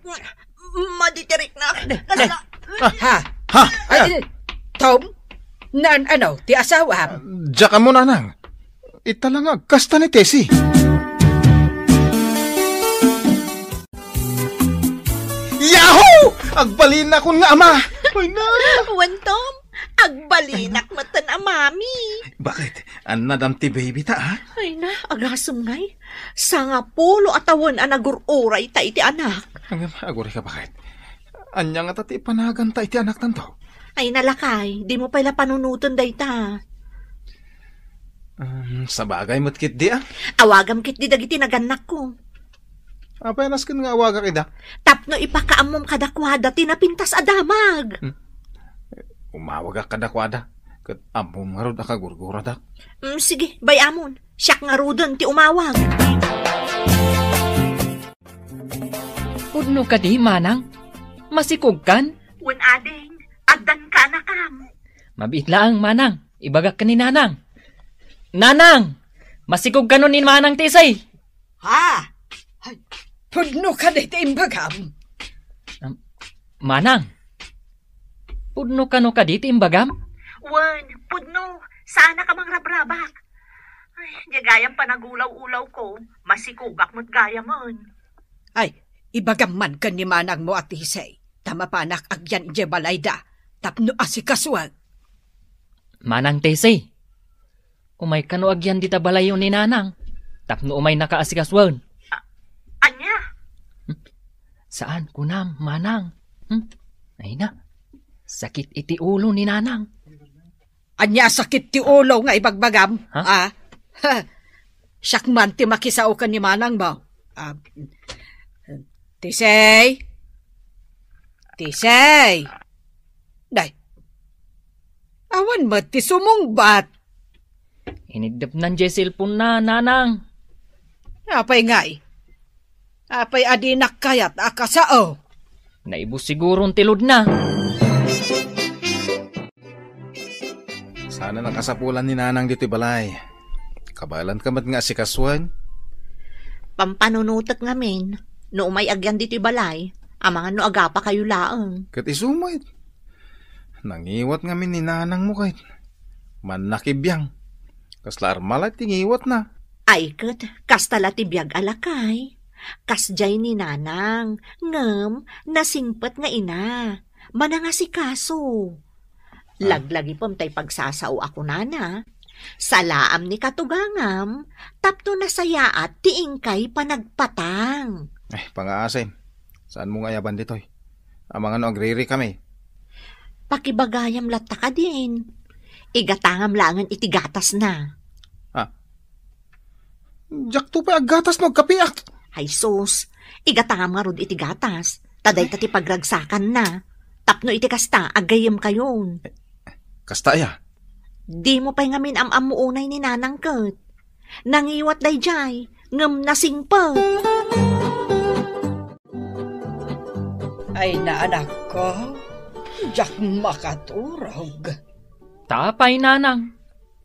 Maditiriknak. Nay, nay. Kasla- Ah, Ha? Ha? Ay, Tom? Nan, ano, ti asawam? Diak ammo, Nanang. Ita la nga agkasta ni Tessie. Yahoo! Agbalinakon nga ama! Ay na! Wen, Tom, agbalinak metten a mami. Bakit? Annadam ti baby ta, ha? Ay na, agasem ngay. Sangapulo a tawen a nagur-uray ta iti anak. Ngem, aguray ka, bakit? Ania ngata ti ipanaganta iti anaktanto? Ay na, lakay, dimo pay la panunoten dayta. Um, sabagay met ketdi, ah. Awagam ketdi dagiti nagannakko. Apay a nasken nga awagak ida? Tapno ipakaammom kadakuada ti napintas a damag. Hmm. Umawagak kadakuada, ket ammom ngarud a kagurguradak. Mm, sige, bay-amon. Siak ngaruden ti umawag. Pudno kadi, Manang? Masikogkan? Wen, ading, addan kaanakam. Mabiit laeng, Manang. Ibagak ken ni Nanang. Nanang! Masikogkanon ni Manang Tessie. Ha? Ay, pudno kadi ti imbagam? Um, Manang, pudno kano kadi ti imbagam? Wen, pudno. Saannak a mangrabrabak. Ay, diay gayam panagulaw-ulawko. Masikogak met gayamen. Ay, ibagam man ken ni manangmo a Tessie, ta mapanak agyan idiay balayda, tapno asikasuen. Manang Tessie, umay kano agyan dita balayyo ni Nanang, tapno umaynaka asikasuen. A-, ania? Hmm? Saan, kunam, Manang. Hmm? Ay na, sakit iti ulo ni Nanang. Ania sakit ti ulo nga ibagbagam? Ha? Ah? Ha. Siak man ti makisao ken ni manangmo. Ah, Tessie? Tessie? Day. Awan met ti sumungbat. Iniddepnan diay cellphone na, Nanang. Apay ngay? Apay a dinak kayat a kasao? Naibus siguron ti load na. Sana nakasapulan ni Nanang ditoy balay. Kabaelanka met nga asikasuen. Pampanunotek ngamin, no umay agyan ditoy balay, amangan no agapakayo laeng. Ket isu met. Nangiwat ngamin ni Nanangmo ket mannakibiang. Kasla armala ti ngiwatna. Ay ket, kasta la ti biag a lakay. Kasdiay ni Nanang, ngem nasingpet nga ina. Manangasikaso. Ah. Laglagipem tay pagsasao a kunana. Salaam ni katugangam, tapno nasayaat ti inkay panagpatang. Eh, pangaasim. Saanmo nga ayaban ditoy? Amangan no agririkami. Pakibagayam latta kadin. Igatangam laengen iti gatasna. Ah. Diakto pay aggatas no agkapiak. Ay sus, igatangam ngarud iti gatas. Ta dayta ti pagragsakanna. Tapno iti kasta, aggayyemkayon. Kasta aya? Dimo pay ngamin am-ammo unay ni Nanang ket. Nangiwat daydiay, ngem nasingpet. Ay, naanakko, diak makaturog. Tapay, Nanang.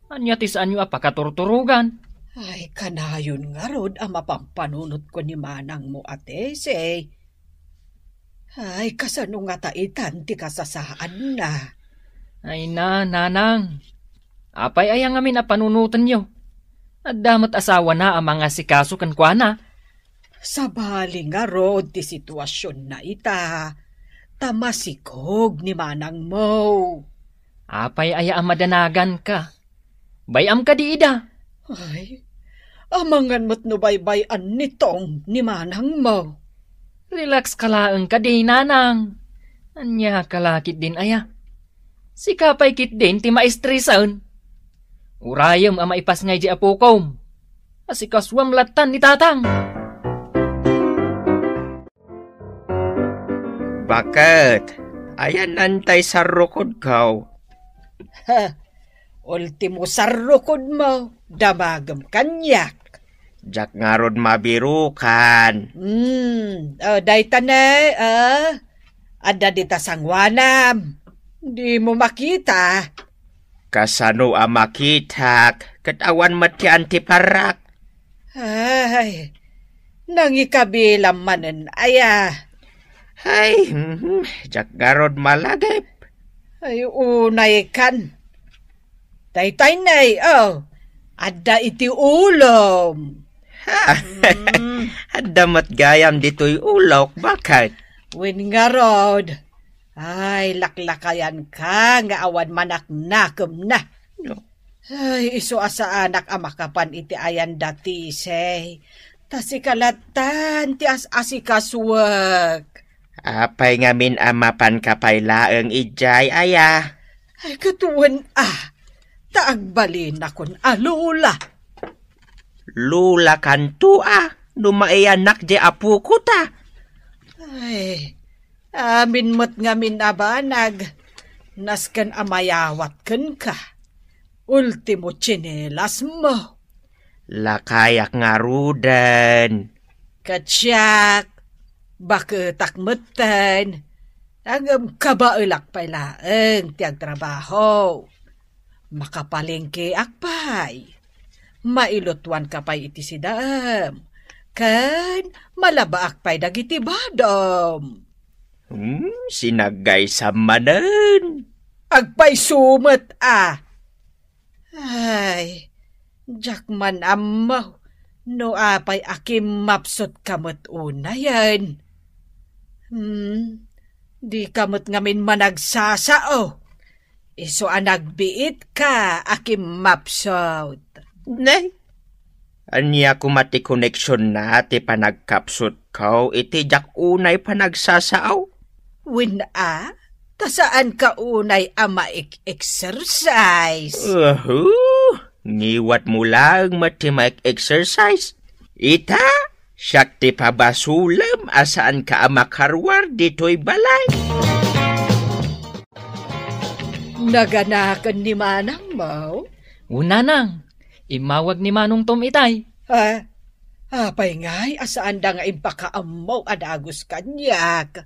Ania ti saanyo a pakaturturogan? Ay, kanayon ngarud a mapampanunotko ni manangmo a Tessie. Ay, kasano ngata itan ti kasasaadna? Ay na, Nanang. Apay aya ngamin a panunotenyo? Adda met asawana a mangasikaso kenkuana. Sabali ngarud ti situasionna ita, ta masikog ni manangmo. Apay aya a madanaganka? Bay-am kadi ida? Ay, amangan met no baybay-an ni Tom ni manangmo. Relax ka laeng kadi, Nanang. Ania ka la ketdin aya? Sika pay ketdin ti maestresan. Urayem a maipasngay di apokom. Asikasuam lattan ni Tatang. Baket, ayanantay sarrukodko? Ha, ultimo sarrukodmo, damagem kaniak. Diak ngarud mabirukan. Hmm, o, dayta ne, o. Adda dita sanguanam. Dimo makita. Kasano a makitak, ket awan met ti antiparak? Ay, nangikabilam manen aya. Ay, mhm, diak ngarud malagip. Ay, unay kan. Daytoy nay, oh, adda iti ulom. Ha? Mm. Adda met gayam ditoy ulok, baket? Wen ngarud, ay, laklakayanka nga awan manaknakemna. No. Ay, isu a saanak a makapan iti ayan da Tisay. Ta sika lattan ti as-asikasuek. Apay ngamin a mapanka pay laeng idiay aya? Ay, ket wen a, ta agbalinakon a lula. Lula kanto a, no maiyanak di apoko ta. Ay, amin met ngamin a banag, nasken a mayawat kenka. Ultimo tsinelasmo. Lakayak ngaruden. Ket siak, baketak metten. Ngem kabaelak pay laeng ti agtrabaho. Makapalengkeak pay. Mailutuanka pay iti sidaem. Ken malabaak pay dagiti badom. Hmm, sinaggaysam manen. Agpayso met a. Ay, diak man ammo no apay a kimmapsutka met unayen. Hmm, dika met ngamin managsasao. Isu a nagbiitka a kimmapsut. Ne? Ania koma ti koneksionna ti panagkapsutko iti diak unay panagsasao? Wen a, ta saanka unay a maek-exercise. Uhu, ngiwatmo laeng met ti maek-exercise. Ita, siak ti pabasolem a saanka a makaruar ditoy balay. Naganaken ni manangmo? O, nanang, immawag ni Manong Tom itay. Ha? Apay ngay a saanda nga impakaammo a dagus kaniak?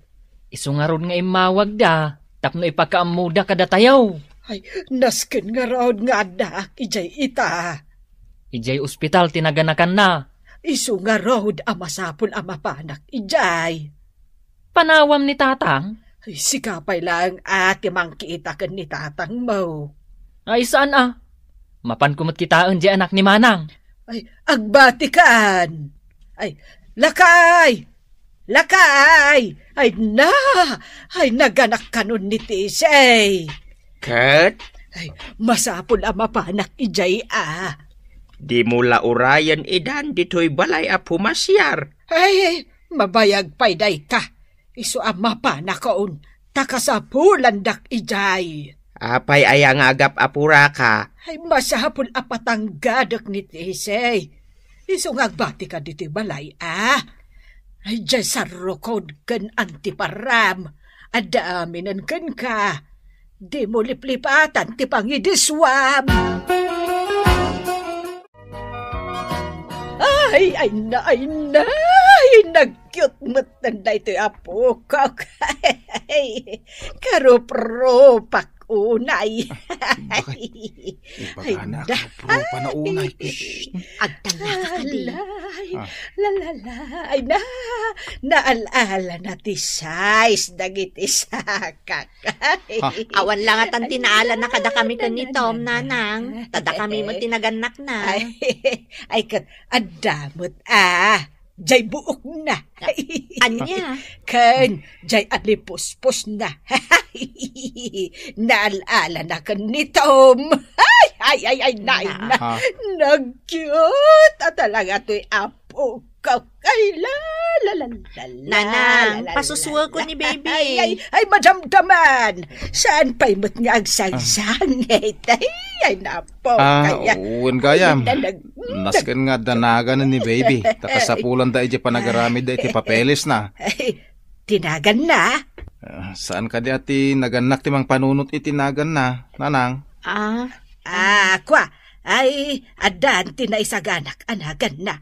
Isu ngarud nga immawagda tapno ipakaammoda kadatayo. Ay, nasken ngarud nga addaak idiay ita. Idiay ospital ti naganakanna. Isu ngarud a masapul a mapanak idiay. Panawam ni tatang? Ay, sika pay laeng a ti mangkita ken ni tatangmo. Ay, saan a? Mapanko met kitaen diay anak ni manang. Ay, agbatikan. Ay, lakay! Lakay! Ay na! Ay, naganak kanon ni Tisay. Ket? Ay, masapul a mapanak idiay a. Dimo la urayen idan ditoy balay a pumasiar. Ay, mabayag pay dayta. Isu a mapanakon, ta kasapulandak idiay. Apay aya nga agap-apuraka? Ay, masapul a patanggadek ni Tisay. Isu nga agbatika ditoy balay a. Ay, diay sarrokod ken antiparam. Adda aminen kenka. Dimo liplipatan ti pangidisuam. Ay, ay na, ay na, ay, nag-cute met daytoy a pukok. Ay, karuprupak unay. Bakit? Ay, ibagana, da. Karuprupa na unay. Shh. Agtalaka kadi. Alay, ah. La, la, la. Ay na, naal-ala na ti size dagiti sakak. Ha? Awan la ngatan ti naala na kadakami ken ni Tom, nanang. Ta dakami met ti nagannakna. Ay, ay, ket adda met, ah, jay buokna. Ania? Ken jay alipuspusna. Naal-ala na ken ni Tom. Ay, ay, ay, ay, nay, na. Ha? Nag-cute a talaga toy apo. Kak-, ay, la, la, la, la, la, Nanang, la, la, pasusuwelko la, ni baby. Ay, ay, ay, madamdaman. Saan pay met nga agsangsanget? Ay, ay, napo, ah, kaya. Wen gayam. Ay, nalag-, nasken nga danagan ni baby. Ta kasapulanda iti panagaramid da iti papeles na. Ay, tinagan na? Ah, saan kadi a ti nagannak ti mangpanunot iti nagan na, nanang? Ah. Ah, kua. Ay, addan ti naisaganak a nagan na.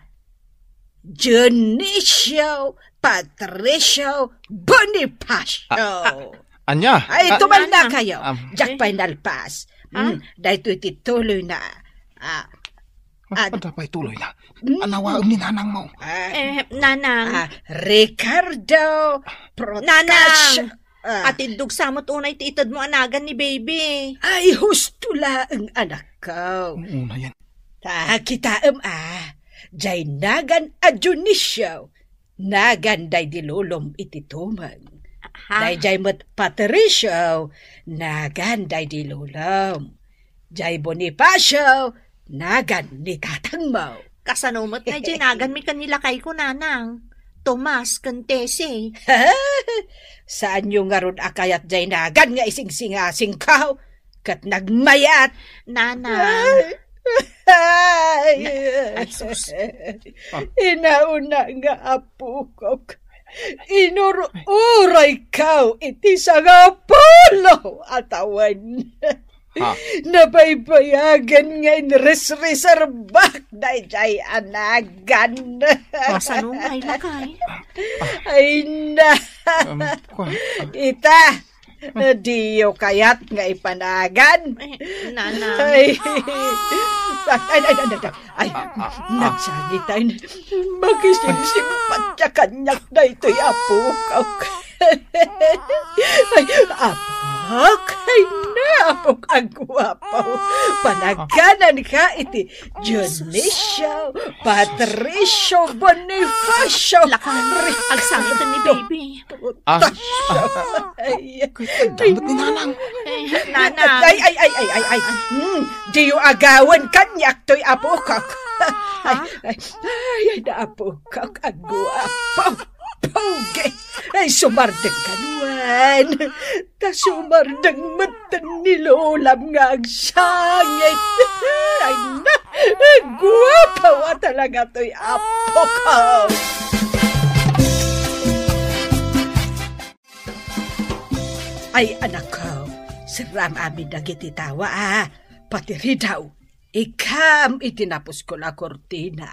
Dionisio Patricio Bonifacio. Ah, ah, ania? Ay, ah, tumalna kayo. Diak pay nalpas. Ah? Hmm, daytoy ti tuloyna. Ah, ah, ania pay tuloyna? Hmm. Anawaem ni nanangmo. Ah, eh, nanang. Ah, Ricardo Nanang! Procasio. Ah. Atiddog sa met unay ti itedmo a nagan ni baby. Ay, husto laeng, anakko. Unay. Ta kitaem, ah, jay nagan a Dionisio, nagan daydi lolom iti tumeng. Ha? Dayjay met Patricio, nagan daydi lolom. Jay Bonifacio, nagan ni tatangmo. Kasano met nga jay naganmi ken ni lakayko, nanang? Tomas ken Tessie. Saanyo ngarud a kayat jay nagan nga isingsingasingko ket nagmayat? Nanang. Ay. Ay, sus. Ah. Inauna nga apokok. Inur-urayko iti sangapulo a tawen. Ha? Nabaybayagen nga inresreserbak dayjay a nagan. Kasano ngay, lakay? Ay na. Um, kwa-, Ita, diyo kayat nga ipanagan? Eh, nanang. Ay. Ay, ay, ay, ay, ay. Ay, ah, ah, ah. Nagsangit ay, makisingsimpatya kaniak daytoy apok. Ay, apok, ay na, apok a guapo. Panagananka iti Dionisio, Patricio, Bonifacio. Lakay, agsangiten ni baby. Ah, ah. Ay, ay, ay, ay, ay, ay, ay. Ay, nanang. Eh, nanang. Ay, ay, ay, ay, ay, ay. Hmm, diyo agawen kaniak toy apokak. Ha? Ay, ay, ay, ay, apokak, aguapo. Pogi. Ay, sumardeng ka, Nuan. Ta sumardeng met ni lolam nga agsangit. Ay, na, guapo talaga toy apokak. Ay, anakko, serram amin dagiti tawa, a. Pati ridaw, ikam iti napuskol a kurtina.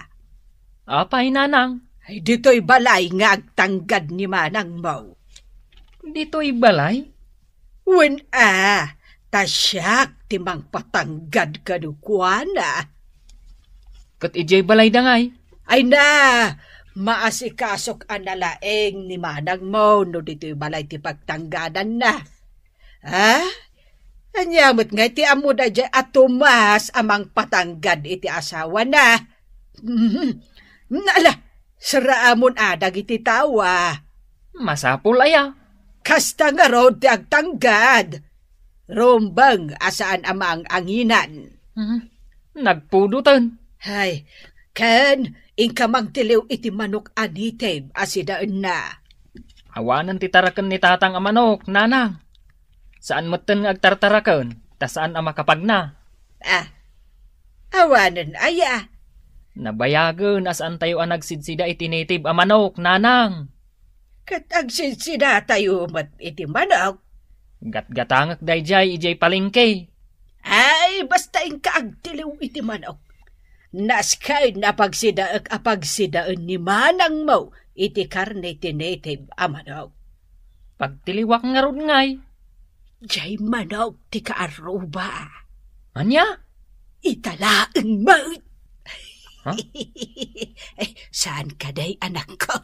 Apay, nanang? Ay, ditoy balay nga agtanggad ni manangmo. Ditoy balay? Wen a, ta siak ti mangpatanggad kenkuana. Ket idiay balayda ngay? Ay na, maasikasok a nalaing ni manangmo no ditoy balay ti pagtanggadanna. Ha? Ania met ngay ti ammo daydiay a Tomas a mangpatanggad iti asawana? Mhm. Nala, saraamon a dagiti tawa. Masapul aya? Kasta ngarud ti agtanggad. Rumbeng a saan a maang-anginan. Mhm. Nagpudoten. Hay, ken inka mangtiliw iti manok a native a sidaenna. Awanen ti taraken ni tatang a manok, nanang. Saan metten nga agtartaraken, ta saan a makapagna. Ah, awanen aya? Nabayagen a saantayo a nagsidsida iti native a manok, nanang. Ket agsidsidatayo met iti manok? Gatgatangek daydiay idiay palengke. Ay, basta inka agtiliw iti manok. Nasken a pagsidaek a pagsidaen ni manangmo iti karne ti native a manok. Pagtiliwak ngarud ngay. Jay manok ti kaarruba. Ania? Ita laeng met. Ha? Eh, saan kadi, anakko?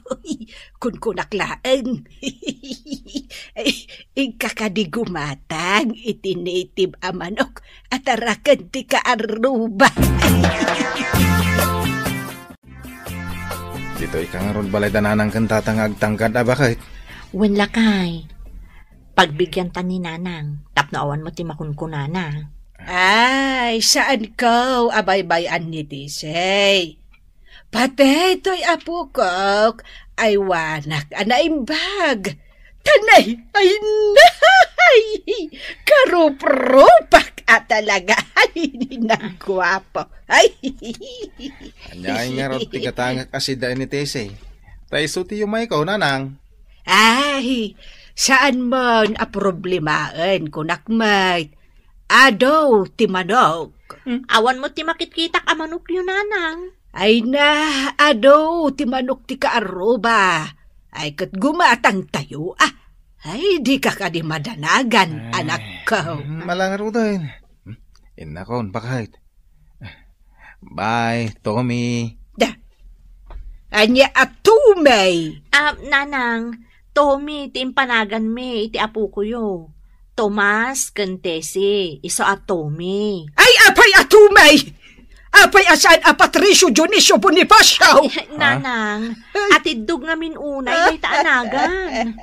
Kunkunak laeng. Eh, inka kadi gumatang iti native a manok a taraken ti kaarruba. Ditoy ka ngarud balay da nanang ken tatang nga agtanggad a baket. Wen lakay. Pagbigyan ta ni nanang, tapno awan met ti makunkunana. Ay, saanko a baybay-an ni Tisay. Pati toy apokok, aywanak a naimbag. Tanay, ay, nay! Karupropak a talaga. Ay, nagguapo. Ay! Ania ngarud ti gatangek a sidaen ni Tessie? Ta isu ti yumayko, nanang. Ay, saan man a problemaen, kunak met. Adu ti manok. Hmm. Awan met ti makitkitak a manokyo, nanang. Ay na, adu ti manok ti kaarruba. Ay, ket gumatangtayo, ah. Ay, dika kadi madanagan, ay, anakko. Hmm, mala ngaruden. Hmm? Innakon, bakit? Bye, Tommy. Da. Ania a Tommy? Ah, Nanang, Tommy ti impanaganmi iti apokoyo. Tomas ken Tessie, isu a Tommy. Ay, apay a Tommy? Apay a saan a Patricio, Dionisio, Bonifacio? Ay, Nanang, atiddog ngamin unay dayta a nagan.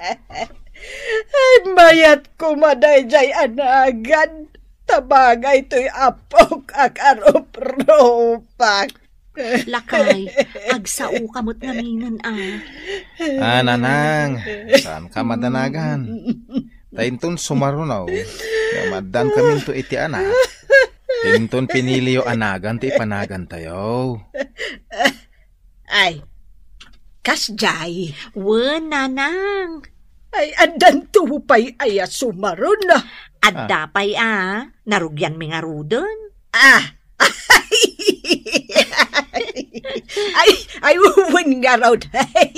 Ay, mayat koma daydiay a nagan. Tabagay toy apok a karuprupak. Lakay, agsao ka met ngaminen, a. Ah, Nanang, saan ka madanagan? Ta inton sumaruno, nga maddan kaminto iti anak, inton piniliyo a nagan ti ipanagantayo. Ay, kasdiay. Wen, Nanang. Ay, addanto pay aya sumaruno? Adda pay a, narugianmi ngaruden. Ah. Ay, ay, wen ngarud. Ay,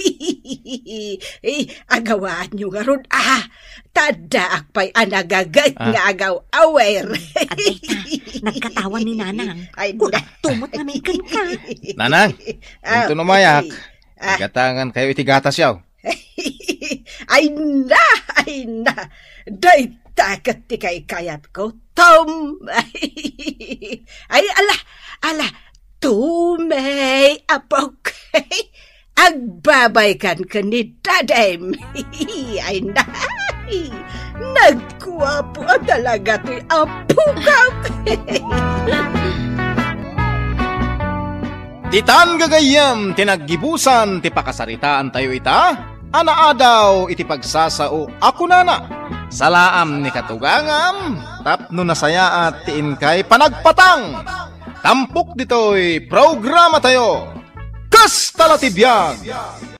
agawaanyo ngarud. Ah, ta addaak pay a nagaget nga agaw-awer. Adda ita, nagkatawan ni Nanang. Ay, na. Kudto met ngamin kenka. Nanang, inton umayak, igatangan kayo iti gatas yaw. Ay na, ay na. Dayta ket ti kaykayatko, Tom. Ay, ala, ala, Tommy, apok. Agbabaykan ken ni Dadem. Ay na. Nagguapo a talaga ti apokak. Ditan gagayyem ti naggibusan ti pakasaritaantayo ita a naadaw iti pagsasao a kunana, "Salaam ni katugangam tapno nasayaat ti inkay panagpatang." Tampok ditoy programatayo, Kasta la ti Biag!